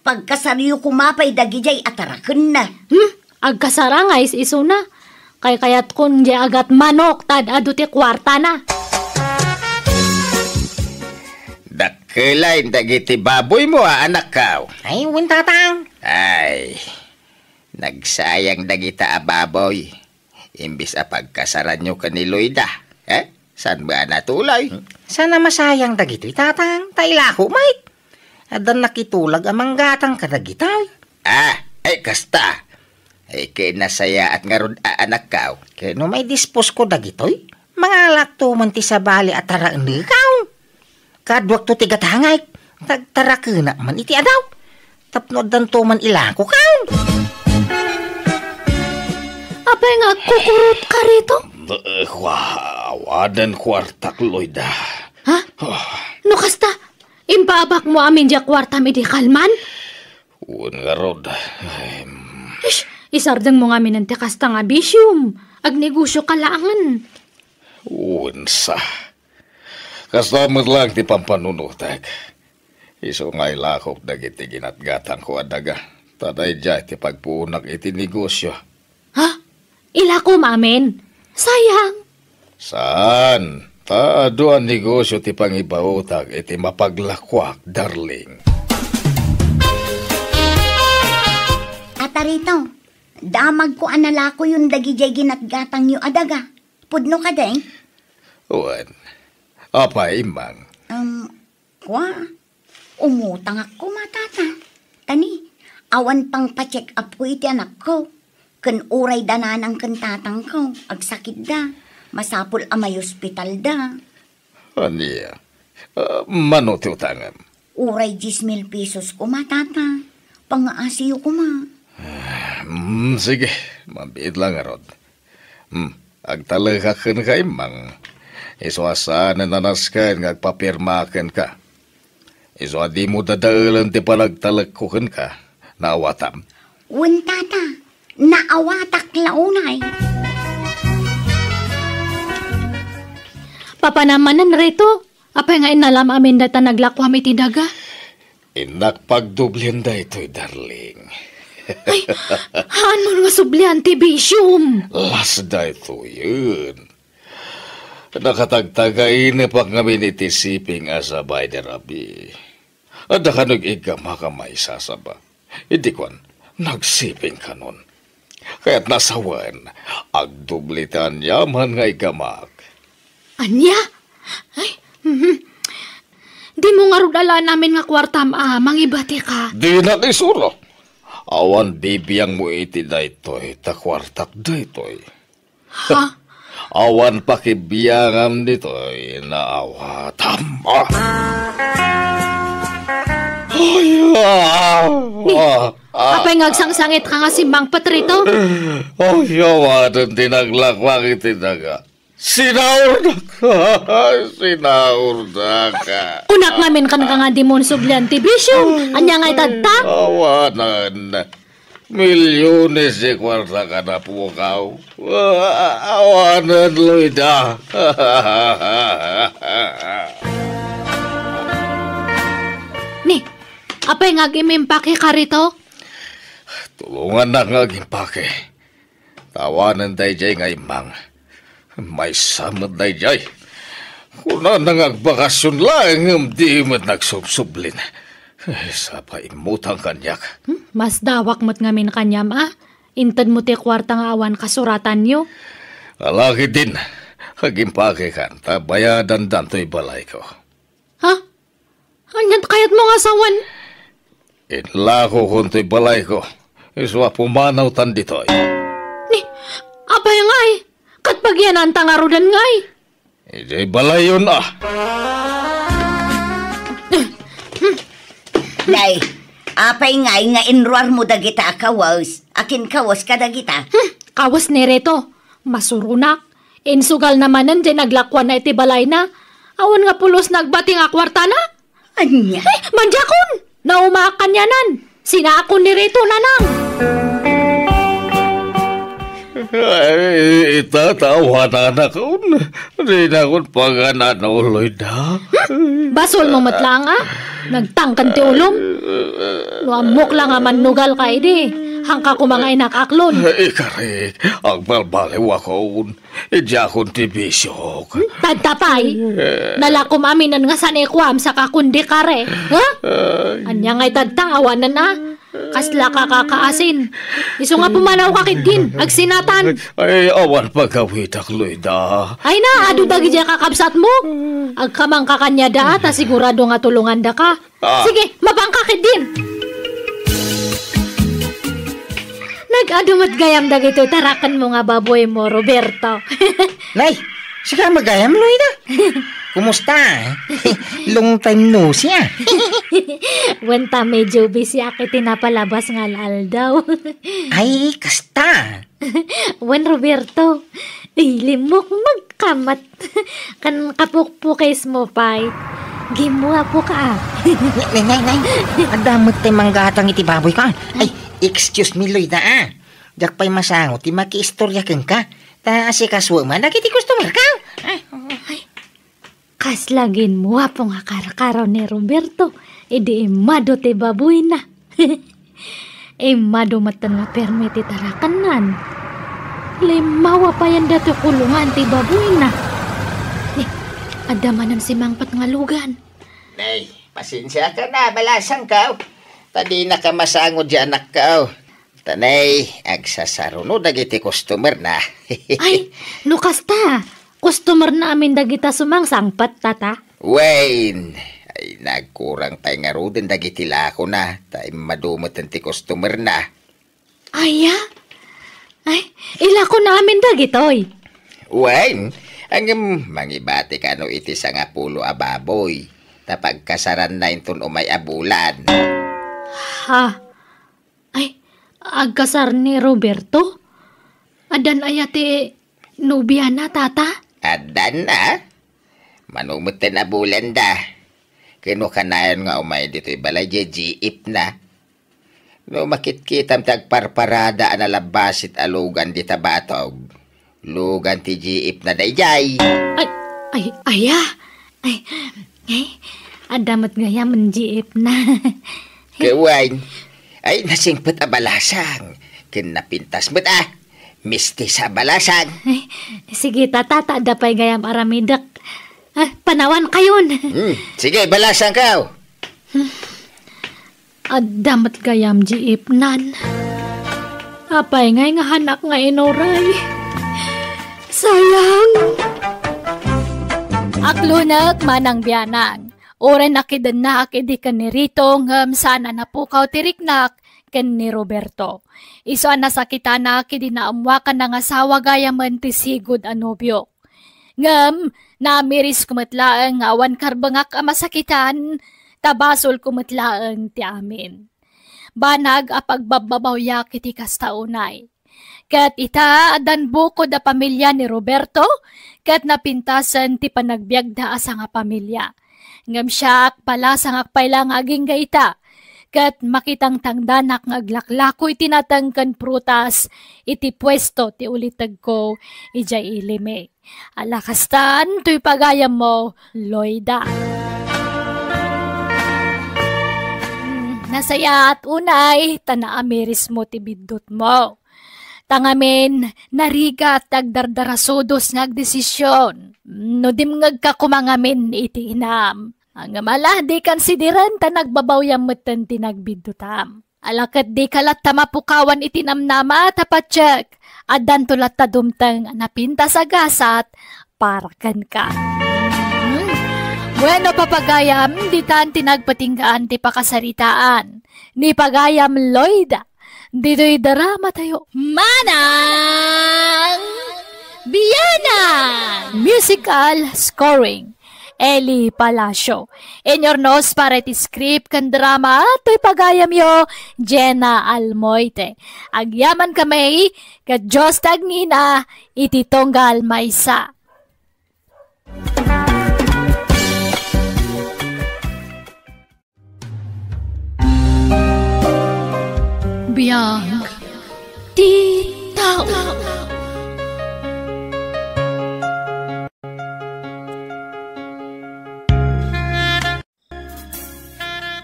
Pagkasaryo koma pay dagidiay a tarakenna. Hmm? Agkasar ngay is-isuna. Kaykayatkon diay agat manok ta ad-adu ti kuartana. Dakkelay dagiti baboymo a, anakko. Ay, wen, tatang. Ay, nagsayang dagita a baboy. Imbes a pagkasaranyo ken ni Loida, eh? Saan ba a natuloy? Saan a masayang dagitoy, tatang? Ta ilako met. Addan nakitulag a manggatang kadagitoy. Ah, ay, kasta. Ay, kinasayaat ngarud a, anakko. Ket no maidisposko dagitoy, mangalakto man ti sabali a taraenneko. Kaduakto ti gatangay, tagtarakenak man iti adaw. Tapno addanto man ilakokaw. Apay nga agkukurotka, Rito? Eh, wa-, awanen kuartak, Loida. Ha? Ah. No kasta, impaabakmo amin diay kuartam idi kalman? Wen ngarud. Ay, mm. Ish, isardengmo ngamin ti kasta nga bisiom. Agnegosioka laengen. Wen sa. Kasta met laeng ti pampanunotek. Isu nga ilakok dagiti ginatgatangko a daga, ta daydiay ti pagpuonak iti negosio. Ha? Ilakom amin? Sayang. Saan? Ta adu a negosio ti pangibaotak iti mapaglakoak, darling. Atarito, damagko a nalakoyon dagidiay ginatgatangyo a daga. Pudno kadi? Wen. Apay, Imang? Um, Kua, umutangak koma, tata. Ta ni, awan pangpa-check-up ko iti anakko. Ken uray da nanang ken tatangko, agsakitda. Masapul a maiospitalda. Ania? Ah, mano ti utangem? Uray dies mil pesos koma, Tata. Pangaasiyo koma. Mm, sige, mabiit lang ngarud. Hmm, agtalekak kenka, Immang. Isu a saan a nasken nga agpapirma kenka. Isu a dimo dadaelen ti panagtalekko kenka. Naawatam? Wen, Tata. Naawatak la unay. Papanam manen, Rito? Apay nga innalam amin dayta naglakuam iti daga? Innak pagdoblien daytoy, darling. Ay, haanmo nga sublian ti bisiom. Las daytoyen. Nakatagtagainepak ngamin iti siping a sabay ni Rabi. Adda kano iggamak a maisasaba. Idi kuan, nagsiping kanon. Kayat nasawen, agdubli ti aniaman nga iggamak. Ania? Ay, mhm. Dimo ngarud alaen amin nga kuartam a mangibatika? Dinak isuro. Awan bibiangmo iti daytoy, ta kuartak daytoy. Ha? Awan pakibiangam ditoy, naawatam. Ah! Ay, ah! Ni, ah, ah. Apay nga agsangsangitka nga simmangpet, Rito? Ay, awanen ti naglakuak iti daga. Sinaurdak. Sinaurdak. Kunak ngamin kenka nga dimo sublian ti bisio. Ania nga itadta? Awanen. Milyones ti kuarta a napukaw. Ah, awanen, Loida. Ni, apay nga agimpakeka, Rito? Tulongannak nga agimpake. Awanen daydiay nga immang. Maysa met daydiay. Kunana nga agbakasyon laeng ngem di met nagsubsublin. Sapa immutang kaniak. Hmm, masdawak met ngamin kaniam a. Intedmo ti kuarta nga awan kasuratanyo. Ala ketdin, agimpakekan ta bayadandan toy balayko. Ha? Aniat kayatmo nga sawen? Inlakokon toy balayko. Isu a pumanawtan ditoy. Ni, apay ngay? Ket pagyananta ngaruden ngay? Idiay balayyon a. Nay, apay ngay nga inruarmo dagita a kawes? Akin kawes kadagita? Hmm, kawes ni Reto. Masuronak. Insugalna manen diay naglakuanna iti balayna. Awan nga pulos nagbati nga kuartana. Ania? Eh, madiakon! Naumaak kanianan. Sinaakon ni Rito, nanang. Ay, ita, ta awananakon. Dinakon pagan-ano, Loida. Hmm? Basolmo met laeng a. Nagtangken ti ulom. No ammok la nga mannugalka idi, haanka koma nga inakaklon. Ikarik, agbalbaliwakon. Idiakon ti bisiok. Tadta pay. Nalakom aminen nga sanikuam saka kundi kare. Ha? Ay. Ania ngay tadta, awanen a. Kasla ka kakaasin. Isu nga pumanawka ketdin, agsinatan. Ay, awan pagawidak, Loida. Ay na, adu dagidiay kakabsatmo. Agkamangka kaniada, ta sigurado nga tulongandaka. Ah. Sige, mapanka ketdin. Nag-adu met gayam dagitoy tarakenmo nga baboymo, Roberto. Nay, sika met gayam, Loida. Kumusta? Long time no see, ah. Wen ta medyo busy ak iti napalabas nga al-aldaw. Ay, kasta. Wen, Roberto, ay, limmukmeg ka met. Kan kapukpukes mo pay. Gimwapo ka, ah. Nay, nay, nay. Adda met tay manggatang iti baboy ka. Ay, excuse me, Loida, ah. Diak pay masango ti makiistorya kenka. Ta asikasuem man dagiti customer ka. Ay, oo. Ay, Kasla gimwapo nga karkaro ni Roberto, idi immadu ti baboyna. Immadu metten nga permi ti tarakennan. Limmawa payen datoy kulongan ti baboyna. Ni, adda manen simangpet nga lugan. Nay, pasensiaka na, balasangko. Ta dinaka masango diay anakko. Tanay, agsasaruno dagiti customer na. Ay, no kasta, customer na amin dagita sumangsangpet, tata? Wen, ay, nagkurang pay ngaruden dagiti lakona, ta immadu metten ti customer na. Aya? Ay, ilako na amin dagitoy. Wen, ngem mangibati kano iti sangapulo a baboy. ta pagkasaranna inton umay a bulan. Ha? Ay, agkasar ni Roberto? Addan aya ti nobiana, Tata? Addan na. Mano metten a bulanda. Ken no kanayon nga umay ditoy balay, di jeepna. No makitkitam ti agparparada a nalabasit a lugan dita batog, lugan ti jeepna daydiay. Ay, ay, aya? Ay, ay, adda met gayam jeepna. Kawan, ay, nasingpet a balasang. Ken napintas met a mistis a balasang. Ay, sige, Tata, ta adda pay gayam aramidek. Ah, panawan kayon. Hmm, sige, balasang kaw. Adda met gayam jeepnan. Apay ngay nga hanak nga inuray? Sayang. Aklonek manang bianang. Uray nakidennaak idi ken ni Rito ngem saan a napukaw ti riknak ken ni Roberto. Isu a nasakitanak idi naammoak a nangasawa gayamen ti sigud a nobiok. Ngem naamirisko met laeng nga awan karbengak a masakitan, ta basolko met laeng ti amin. Banag a pagbabbabawiak iti kasta unay. Ket ita, addan bukod a pamilia ni Roberto, ket napintasen ti panagbiagda a sangapamilia. Ngem siak, palasangak pay la nga agingga ita, ket makitangtangdanak nga aglaklako iti nateng ken prutas iti puesto ti ulitegko idiay Ilime. Ala kastan toy pagayammo, Loida. Hmm, nasayaat unay ta naamirismo ti biddutmo. Ta ngamin, narigat ti agdardarasudos nga agdesision. No dimngegka koma ngamin iti inam. Ngem ala, dikan sidiren ta nagbabawiam metten ti nagbiddutam. Ala ket dika latta mapukawan iti namnama ta patiek, addanto latta dumteng a napintas a gasat para kenka. Hmm. Bueno, papagayam, ditan ti nagpatinggaan ti pakasaritaan ni pagayam Lloyd. Ditoy drama tayo. Manang Bianang! Musical scoring, Eli Palacio. Inurnos para iti script ken drama, toy pagayamyo, Jenna Almoite. Agyaman kami, ket Dios ti agnina, iti tunggal maysa. Biag ti tao.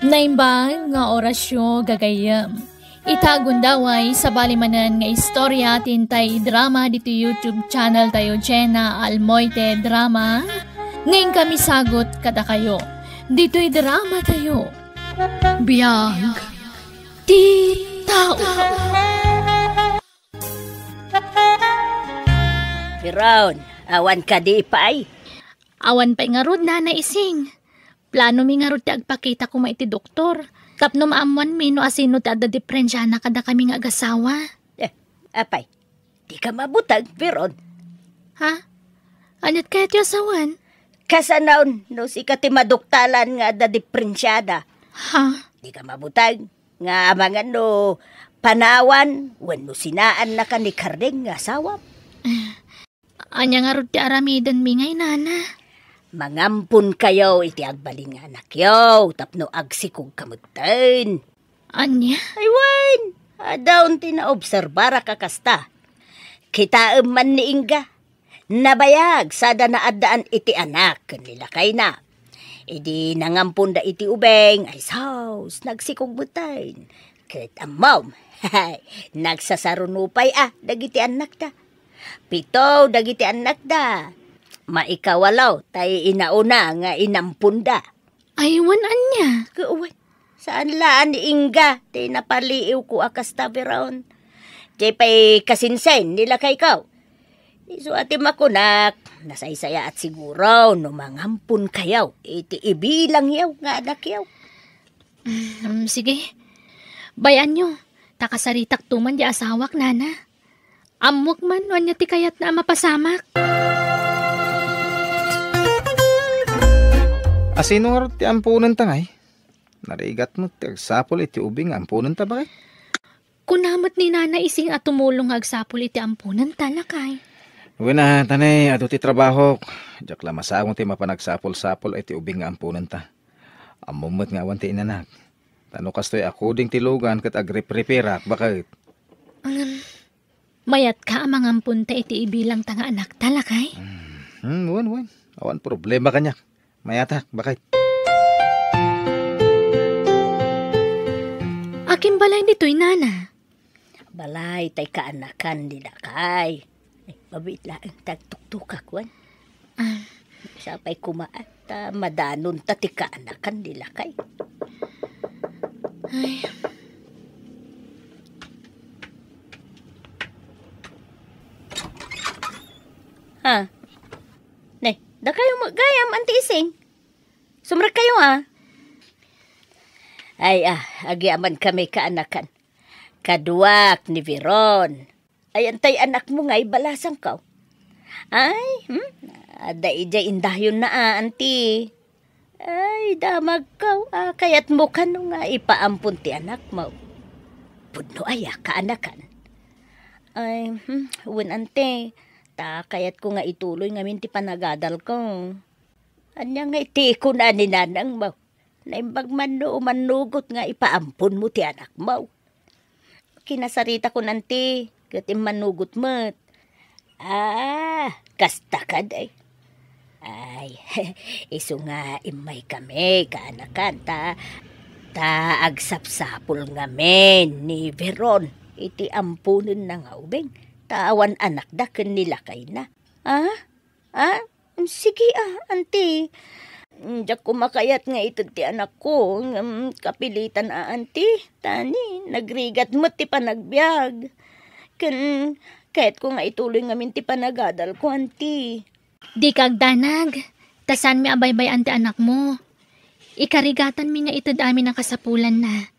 Naimbag nga orasyo, gagayyem. Ita gundaway, sabali manen nga istorya ti intay idrama ditoy YouTube channel tayo, Jenna Almoite Drama. Ngayon kami sagot kadakayo. Ditoy drama tayo. Biag ti tao. Piron, awan kadi pay? Awan pay ngarud, Nana Ising. Plano mi ngarud ti agpakita koma iti doktor. Tapno maammuan mi no asino ti adda diferensiana kadakami nga agasawa. Eh, apay, di ka mabuteng, Piron? Ha? Aniat kayat ti asawan? Kasano no sika ti maduktalan nga adda diferensiada? Ha? Di ka mabuteng nga amangan no panawan wenno sinaannaka ni Kardeng nga asawam? Eh, ania ngarud ti aramidenmi ngay, Nana? Mangampon kayo iti agbalin nga anakyo tapno agsikog ka metten. Ania? Ay, wen, adda ti naobserbarak a kasta. Kitaem man ni Inga. Nabayag sada naaddaan iti anak ken ni lakayna. Idi nangamponda iti ubing, ay sus, nagsikog metten. Ket ammom, nagsasaruno pay a dagiti annakda. Pito dagiti annakda. Maikawalo tay inauna nga inamponda. Ay, wen ania? Ket wen, saan la a ni Inga ti napaliiwko a kasta, Piron. Diay pay kasinsin ni lakayko. Isu a ti makunak, nasaysayaat siguro no mangampon kayo iti ibilangyo nga anakyo. Mm, sige. Bay-anyo, ta kasaritak to man di asawak, Nana. Ammok man no ania ti kayatna a mapasamak. Asino ngarud ti amponenta ngay? Narigat met ti agsapul iti ubing nga amponenta, bakit? Kuna met ni Nana Ising a tumulong nga agsapul iti amponenta, lakay. Wen a, tanay, adu ti trabahok. Diak la masango ti mapan agsapul-sapul iti ubing nga amponenta. Ammom met nga awan ti inanak. Ta no kastoy a kuding ti lugan ket agriprepareak, bakit? Ngem, mayatka a mangamponta iti ibilangta nga anakta, lakay? Hmm, wen, wen. Awan problema kaniak. Mayatak, bakit? Akin balay ditoy, Nana? Balay tay kaanakan ni lakay. Ay, mabiit laeng ti agtuktukak, wen. Ah. Sapay koma, ta madanonta ti kaanakan ni lakay. Ay. Ha? Ne, dakayo met gayam, Anti Ising? Sumrekkayo, a. Ay, a, agyamankami kaanakan. Kaduak ni Veron. Ayan tay anakmo nga ibalasangko. Ay, hmm? Adda idiay indayonna a, Anti. Ay, damagko, a, kayatmo kano nga ipaampon ti anakmo? Pudno aya, kaanakan? Ay, hmm, wen, Anti. Ta kayatko nga ituloy ngamin ti panagadalko. Ania ngay ti kuna ni nanangmo? Naimbag man no mannugot nga ipaamponmo ti anakmo. Kinasaritakon, Anti, ket immanugot met. Ah, kasta kadi. Ay, isu nga immaykami, kaanakan, ta, ta agsapsapul ngamin ni Veron iti amponenna nga ubing, ta awan anakda ken ni lakayna. Ah? Ah, sige, a, Anti. Diak koma kayat nga ited ti anakko, ngem kapilitan a, Anti. Ta ni, nagrigat met ti panagbiag. Ken, kayatko nga ituloy ngamin ti panagadalko, Anti. Dika agdanag, ta saanmi a baybay-an ti anakmo. Ikarigatanmi nga ited amin a kasapulanna.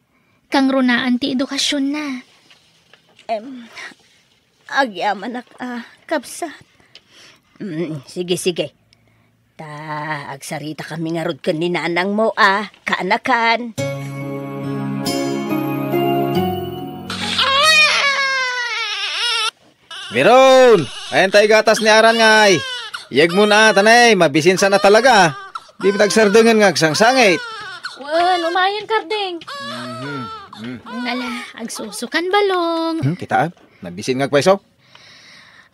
Kangrunaan ti edukasionna. Em, agyamanak a, kabsat. Mm, sige, sige. Ta, agsaritakami ngarud ken ni nanangmo a, kaanakan. Veron! Ayan tay gatas ni Aran ngay. Yegmon a, tanay, mabisinsan a talaga. Di met agsardengen nga agsangsangit. Wen, umayen, Karding. Mhm, mm. Ala, agsusukan balong. Hmm, kitaan? Nabisin nga agpayso?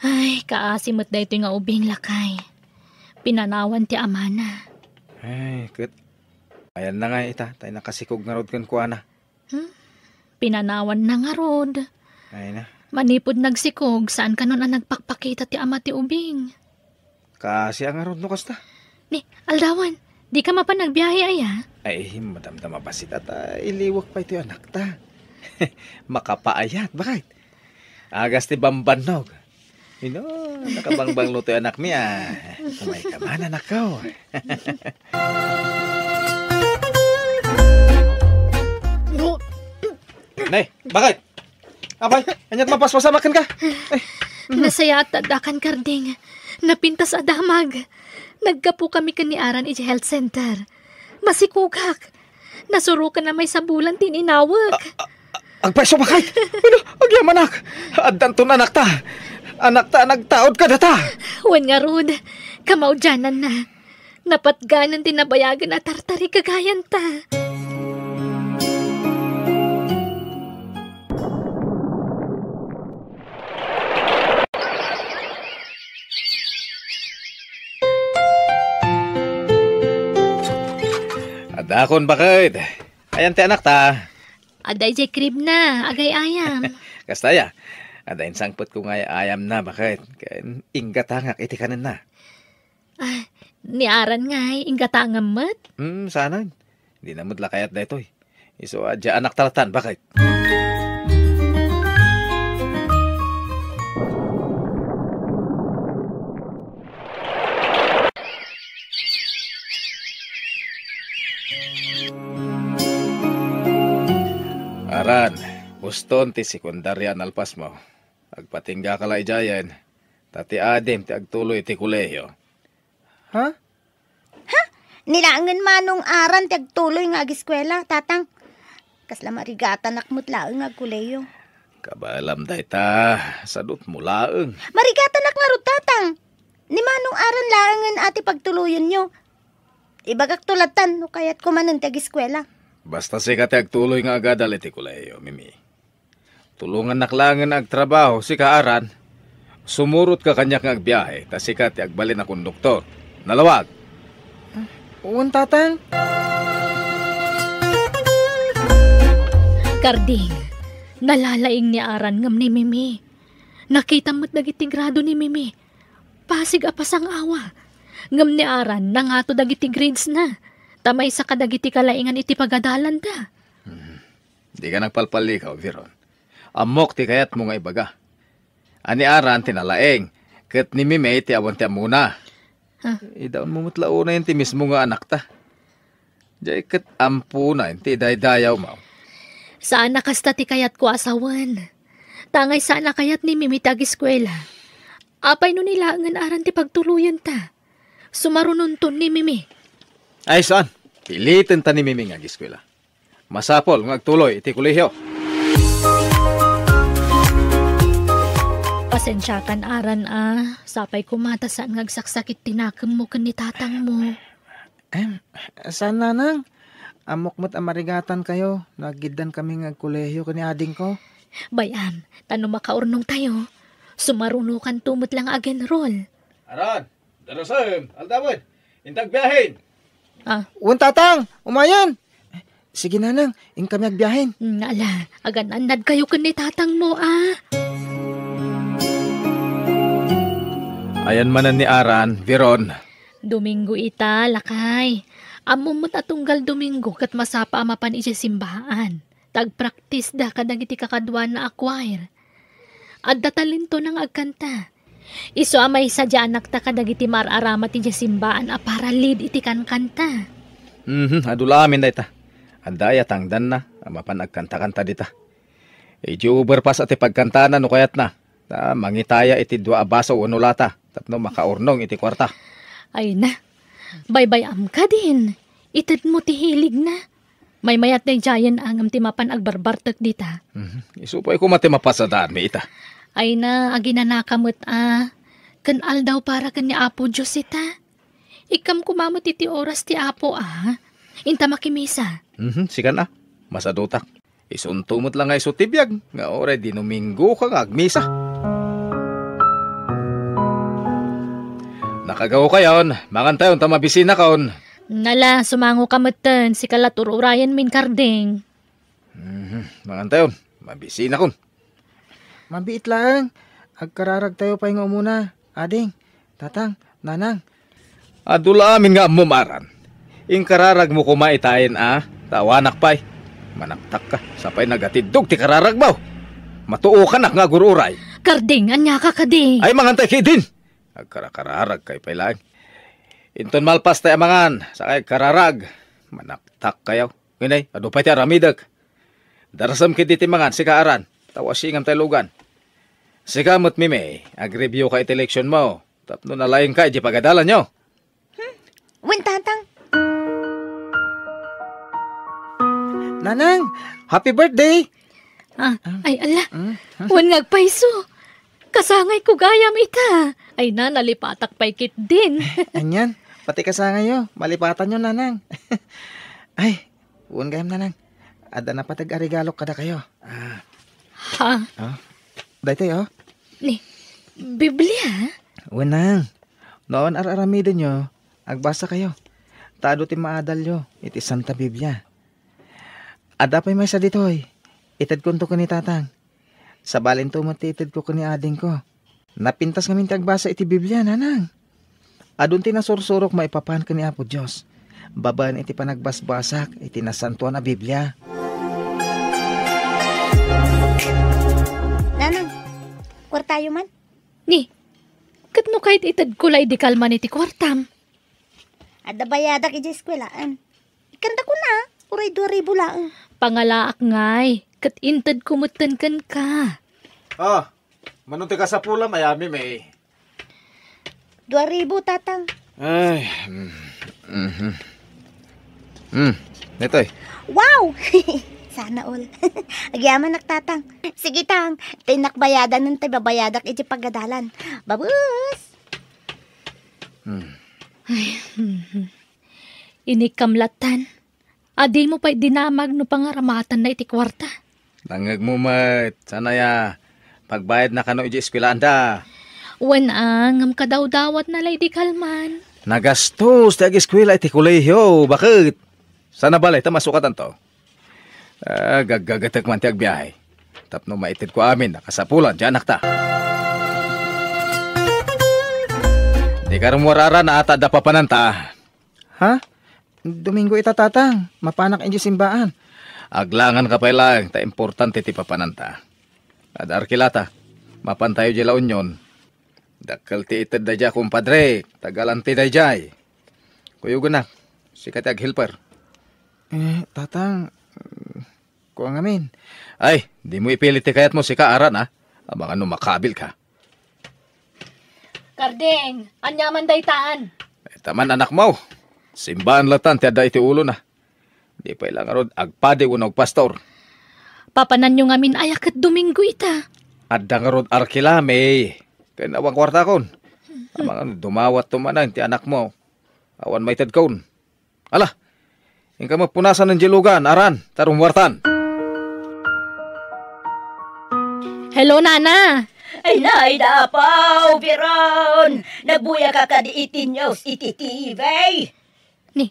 Ay, kaasi met daytoy nga ubing, lakay. Pinanawan ti amana. Ay, ket ayan na nga ita, tay nakasikog ngarud kenkuana. Hmm? Pinanawanna ngarud. Ay na. Manipud nagsikog, saan kanon a nagpakpakita ti ama ti ubing? Kaasi a ngarud no kasta. Ni, aldawan, dika mapan agbiahe aya? Ay, madamdama bassit a ta iliwek pay ti anakta. Makapaayat, bakit? Agas ti bambannog. Ino, nakabangbanglo ti anakmi a. Kumayka man, anakko. Ne, bakit? Apay, aniat mapaspasam a kenka? Ay. Nasayaat ta addakan, Karding. Napintas a damag. Naggapu kami ken ni Aran idiay health center. Masikogak. Nasurokan a maysa bulan ti ininawek. A-, a-, a-, agpayso, bakit? Ano? Agyamanak. Addanton anakta. Anakta a nagtaud kadata. Wen ngarud, kamaudiananna. Napatganen ti nabayagen a tartarig gagayanta. Adakon, bakit? Ayan ti anakta. Adda idiay crib na, agay-ayam. Kasta aya, adda insangpetko nga ay-ayam na, bakit? Ken inggatangak iti kanenna. Ah, ni Aran ngay, inggatangam met? Hmm, saanen. Di na met la kayat daytoy. Isu a, diay anakta latan, bakit? Aran, uston ti sekundaria a nalpasmo. Agpatinggaka la idiayen, ta ti adim ti agtuloy iti kolehio. Ha? Ha? Ni laengen manong Aran ti agtuloy nga agiskuela, Tatang. Kasla marigatanak met laeng nga agkolehiyo. Kabaelam dayta, sadutmo laeng. Marigatanak ngarud, Tatang. Ni manong Aran laengen a ti pagtuloyenyo. Ibagakto lattan no kayatko manen ti agiskuela. Basta sika ti agtuloy nga agadal iti kolehiyo, Mimi. Tulongannak laengen nga agtrabaho, sika, Aran. Sumurotka kaniak nga agbiahe, ta sika ti agbalin a konduktor. Nalawag. Wen, Tatang. Karding, nalalaing ni Aran ngem ni Mimi. Nakitam met dagiti grado ni Mimi. Pasig a pasangawa. Ngem ni Aran, nangato dagiti gradesna. Ta maysa kadagiti kalaingan iti pagadalanda. Dika nagpalpallikaw, Viron. Ammok ti kayatmo nga ibaga. A ni Aran ti nalaing, ket ni Mimi ti awan ti ammona. Ha? Idaonmo met la unayen ti mismo nga anakta. Diay ket amponayen ti idaydayawmo. Saan a kasta ti kayatko a sawen. Tangay saan a kayat ni Mimi ti agiskuela. Apay no ni laengen Aran ti pagtuloyenta? Sumarunonton ni Mimi. Ay, saan? Pilitenta ni Mimi nga agiskuela. Masapul nga agtuloy iti kolehiyo. Pasensiakan, Aran, a. Sapay koma ta saan nga agsaksakit ti nakemmo ken ni tatangmo. Em, saan, Nanang. Ammok met a marigatankayo no aggiddankami nga agkolehiyo ken ni adingko. Bay-am, ta no makaurnongtayo, sumarunokanto met la nga ag-enroll. Aran, Darasem, aldawen, inta agbiahen. Ah. Wen, Tatang, umayen. Sige, Nanang, inkami agbiahen. Mm, ala, agan-annadkayo ken ni tatangmo, a. Ayan manen ni Aran, Viron. Domingo ita, lakay. Ammom met a tunggal Domingo ket masapa a mapan idiay simbaan. Ta agpraktisda kadagiti kakaduana a choir. Adda talentona nga agkanta. Isu a maysa diay anakta kadagiti maar-aramat idiay simbaan a para lead iti kankanta. Mhm, adu la amin dayta. Adda aya tangdanna a mapan agkanta-kanta dita? Idiay overpass a ti pagkantana no kayatna. Ta mangitaya iti dua a baso wenno lata tapno makaurnong iti kuarta. Ay na, baybay-am kadin. Itedmo ti hiligna. Maymayat daydiayen a ngem ti mapan agbarbartek dita. Mhm. Isu pay koma ti mapasadaanmi ita. Ay na, aginanaka met a. Ken aldaw para ken ni Apo Dios ita. Ikkam koma met iti oras ti Apo a. Inta makimisa. Mhm, sikan a. Masadutak. Isunto met la nga isu ti biag nga uray Domingoka nga agmisa. Nakagaokayon, mangantayon ta mabisinakon. Nala, sumangoka metten, sika la ti ur-urayenmin, Karding. Mhm, mangantayon, mabisinakon. Mabiit laeng, agkararagtayo pay nga umuna, ading, tatang, nanang. Adu la amin nga ammom, Aran. Inkararagmo koma itayen a, ta awanak pay. Manaktakka, sapay nagatiddog ti kararagmo. Matuokanak nga agur-uray. Karding, aniaka kadi? Ay, mangantay kayo din. Agkarakararagkayo pay laeng. Inton malpas tay amangan, sakay agkararag. Manaktakkayo. Ngem, adu pay ti aramidek. Darasem ketdi ti mangan, sika, Aran, ta wasingam tay lugan. Sika met, Mimi, agreviewka iti leksionmo tapno nalaingka idiay pagadalanyo. Hmm. Wen, Tatang. Nanang, happy birthday! Ah, ah. Ay, ala. Mm. Wen nga agpayso. Kasangayko gayam ita. Ay na, nalipatak pay ketdin. Anian, pati kasangayyo, malipatanyo, Nanang. Ay, wen gayam, Nanang. Adda napateg a regalok kadakayo. Ah. Ha? Ah. Daytoy, oh. Ni, Biblia? Wen, Nang. No awan ar-aramidenyo, agbasakayo. Ta adu ti maadalyo iti Santa Biblia. Adda pay maysa ditoy. Itedkonto ken ni Tatang. Sabalinto met ti itedko ken ni adingko. Napintas ngamin ti agbasa iti Biblia, Nanang. Adun ti nasursurok maipapan ken ni Apo Dios babaen iti panagbasbasak iti Nasantoan a Biblia. Nanang, kuartayo man? Ni, ket no kayat itedko la idi kalman iti kuartam? Adda bayadak idiay eskuelaan. Ikkandakon a, uray dua ribu laeng. Pangalaak ngay, ket intedko metten kenka. Ah, mano ti kasapulam, ay, Mimi? Dua ribu, Tatang. Ay, mm, mhm. Hmm, daytoy. Wow! Sana all. Agyamanak, Tatang. Sige, Tang. Tay nakbayadan, tay babayadak iti pagadalan. Babus! Hmm. Ay, hmm. Inikkam lattan. A, dimo pay dinamag no pangaramatanna iti kuarta. Nangngegmo met, saan aya pagbayadna kano iti eskuelaanda? Wen a, ngem kadawdawatna lay di kalman. Nagastos ti ageskuela iti kolehio, baket? Saan a bale ta masukatanto? Ah, gaggagatek man ti agbiahe. Tapno maitedko amin a kasapulan ti anakta. Dika rummuar, Aran, a ta adda papananta. Ha? Domingo ita, Tatang. Mapanak idiay simbaan. Aglanganka pay laeng ta importante ti papananta. Adda arkilata. Mapantayo idiay La Union. Dakkel ti ited daydiay a kumpadre. Taga-Alanti daydiay. Kuyogennak. Sika ti aghelper. Eh, Tatang, kua ngamin. Ay, dimo ipilit ti kayatmo, sika, Aran, a. Amangan no makabilka. Karding, ania man daytan? Ita man, anakmo. Simbaan lattan ti adda iti ulona. Di pay la ngarud agpadi wenno agpastor. Papananyo ngamin aya ket Domingo ita? Adda ngarud arkilami ken awan kuartakon. Amangan no dumawatto manen ti anakmo. Awan maitedkon. Ala, inka met punasan diay lugan, Aran, ta rummuartan. Hello, Nana. Ay, nay, Apo Veron! Nagbuya ka kadi iti news iti T V? Ni,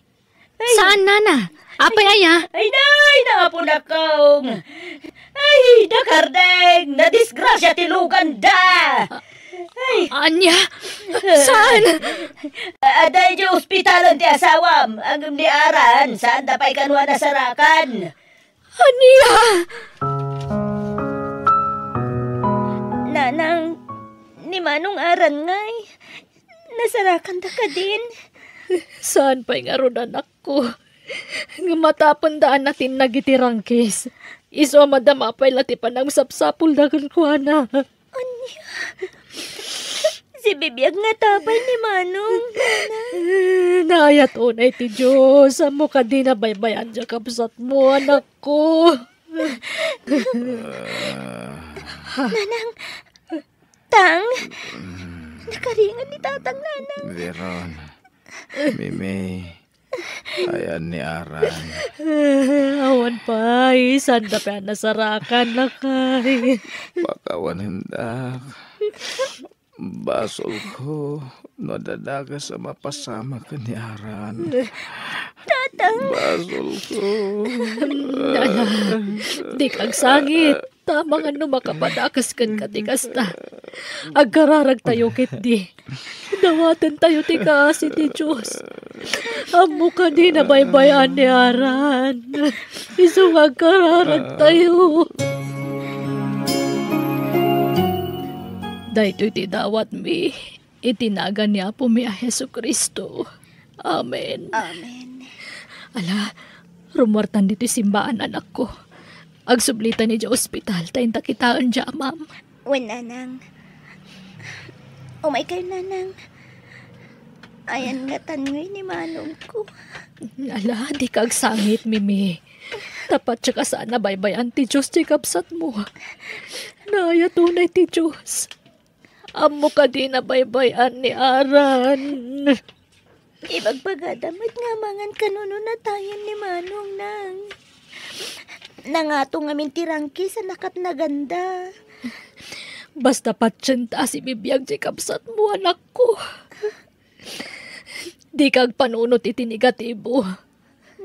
ay. Saan, Nana? Apay aya? Ay, nay, Apo Nakong! Ay, da Kardeng! Nadisgrasya ti luganda! Ay. Ania? Saan? Adda idiay ospitalen ti asawam. Ngem ni Aran, saanda pay kano a nasarakan. Ania? Nanang, ni Manong Aran ngay, nasarakanda kadin? Saan pay ngarud, anakko? Ngem matapenda a natinnag iti rangkis, isu a madama pay la ti panangsapsapulda kenkuana. Ania? Si Bibiag ngata pay ni Manong, Nana? Naayat unay ti Dios. Ammo kadi nabaybay-an diay kabsatmo, anakko. Nanang, Tang, nakaringan ni Tatang, Nanang. Veron, Mimi, ayan ni Aran. Awan pay, sanda pay a nasarakan, lakay. Pakawanendak. Basolko no adda dakes a mapasamak ken ni Aran. Tatang. Basolko. Nana, dika agsangit. Ta amangan no makapadakes kenka ti kasta. Agkararagtayo ketdi. Dawatentayo ti kaasi ti Dios. Ammo kadi nabaybay-an ni Aran. Isu nga agkararagtayo. Daytoy ti dawatmi iti nagan ni Apomi a Jesu-Cristo. Amen. Amen. Ala, rummuartan ditoy simbaan, anakko. Agsublitan idiay ospital ta inta kitaen diay amam. Wen, Nanang. Umaykayo, Nanang. Ayan ngatan ngay ni manongko. Ala, dika agsangit, Mimi. Ta patien a saan a baybay-an ti Dios ti kabsatmo. Naayat unay ti Dios. Ammo kadi nabaybay-an ni Aran. Ibagbagada met nga amangan kano no natayen ni Manong, Nang. Nangato ngamin ti rangkis a nakatnaganda. Basta patien ta a sibibiag ti kabsatmo, anakko. Dika agpanunot iti negatibo.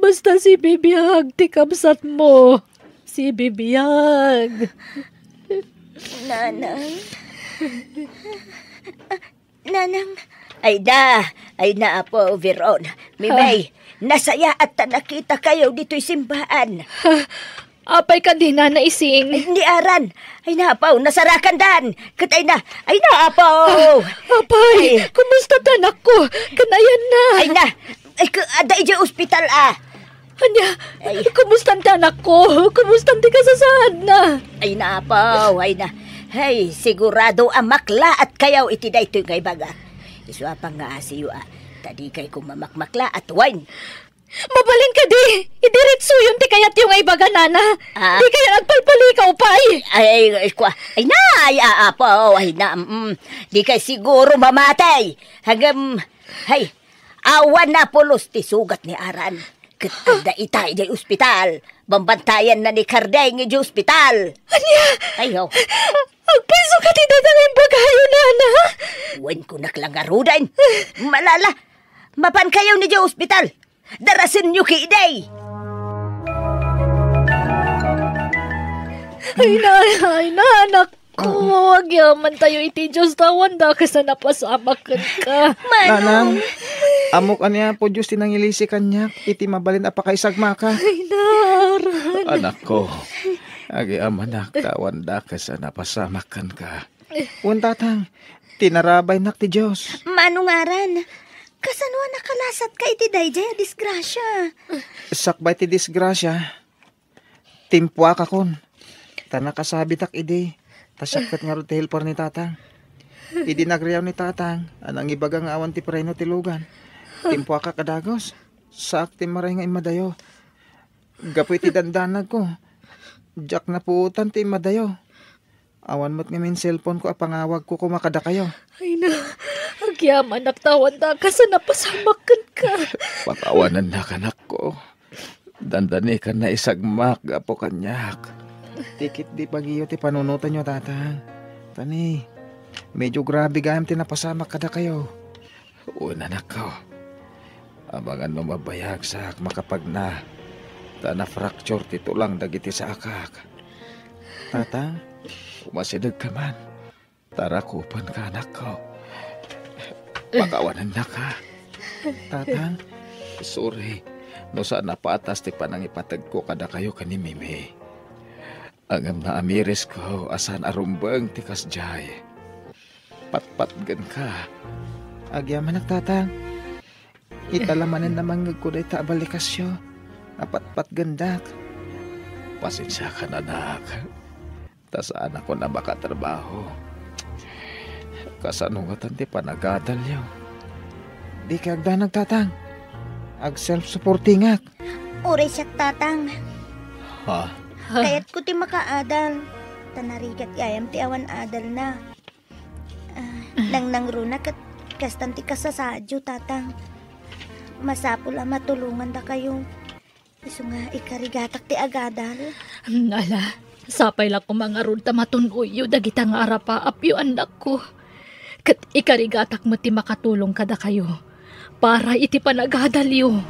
Basta sibibiag ti kabsatmo. Sibibiag. Nanang. Nanang. Ay da, ay na, Apo Veron. Mimay, nasayaat ta nakitakayo ditoy simbaan. Ha? Apay kadi, Nana Ising? Ay, ni Aran. Ay na, Apo, nasarakandan. Ket ay na, ay na, Apo. Ah, apay, ay. Kumusta ti anakko? Ket ayanna? Ay na, ay, ka, ada idiay ospital, ah. Ania, ay. Kumusta ti anakko? Kumusta ti kasasaadna? Ay na, Apo, ay na. Hay, sigurado a maklaat kayo iti daytoy nga ibagak. Isu a pangngaasiyo, ah. Ta dikay koma makmaklaat, wen. Mabalin kadi, idiretsoyon ti kayatyo nga ibaga, nana. Ah. Dikay agpalpalikaw pay. Ay, ay, ay, kua-, ay na, ay, ah, apo, ay na, mm, dikay siguro mamatay. Hagem, hay, awan napulos ti sugat ni Aran. Ket adda ita idiay ospital. Bambantayanna ni Kardeng idiay ospital. Ania? Ay, oh. Agpayso ka ti dayta nga imbagayo, nana? Wen kunak la ngaruden. Malala, mapankayo idiay ospital. Darasenyo ketdi. Ay na, ay na, anakko, agyamantayo iti Dios ta awan dakes a napasamak kenka. Nanang, ammok a ni Apo Dios ti nangilisi kaniak iti mabalin a pakaisagmaka. Ay na, Aran. Anakko, agyamanak ta awan dakes a napasamak kenka. Wen, tatang, tinarabaynak ti Dios. Mano ngaran? Kasano a nakalasatka iti daydiay a disgrasia? Sakbay ti disgrasia, timpuakakon. Ta nakasabitak idi, ta siak ket ngarud ti helper ni tatang. Idi nagriaw ni tatang, a nangibaga nga awan ti preno ti lugan, timpuakak a dagus. Saak ti maray nga immadayo. Gapu iti dandanagko, diak napuotan ti immadayo. Awan met ngamin cellphone ko a pangawagko koma kadakayo. Ay na, agyamanak ta awan dakes a napasamak kenka. Pakawanennak, anakko. Dandani ka naisagmak gapu kaniak. Ti ketdi pagiyo ti panunotenyo, tatang. Tani, medyo grabe gayam ti napasamak kadakayo. Wen, anakko. Amangan no mabayagsak makapagna, ta na-fracture ti tulang dagiti saakak. Tatang, umasidegka man. Ta rakupenka, anakko. Pakawanennaka. Tatang, sorry no saan a patas ti panangipategko kadakayo ken ni Mimi. Ngem naamirisko a saan a rumbeng ti kasdiay. Patpatgenka. Agyamanak, tatang. Ita la manen a mangngegko dayta a balikasyo a patpatgendak. Pasensiakan, anak. Ta saanakon a makatrabaho. Kasano ngatan ti panagadalyo? Dika agdanag, tatang. Ag-self-supportingak. Uray siak, tatang. Ha? Kayatko ti makaadal. Ta narigat gayam ti awan adalna. Ah, nangnangruna ket kastan ti kasasaadyo, tatang. Masapul a matulongandakayo. Isu nga ikarigatak ti agadal. Ala, sapay la koma ngarud ta matun-oyyo dagita nga arapaapyo, annakko. Ket ikarigatak met ti makatulong kadakayo para iti panagadalyo.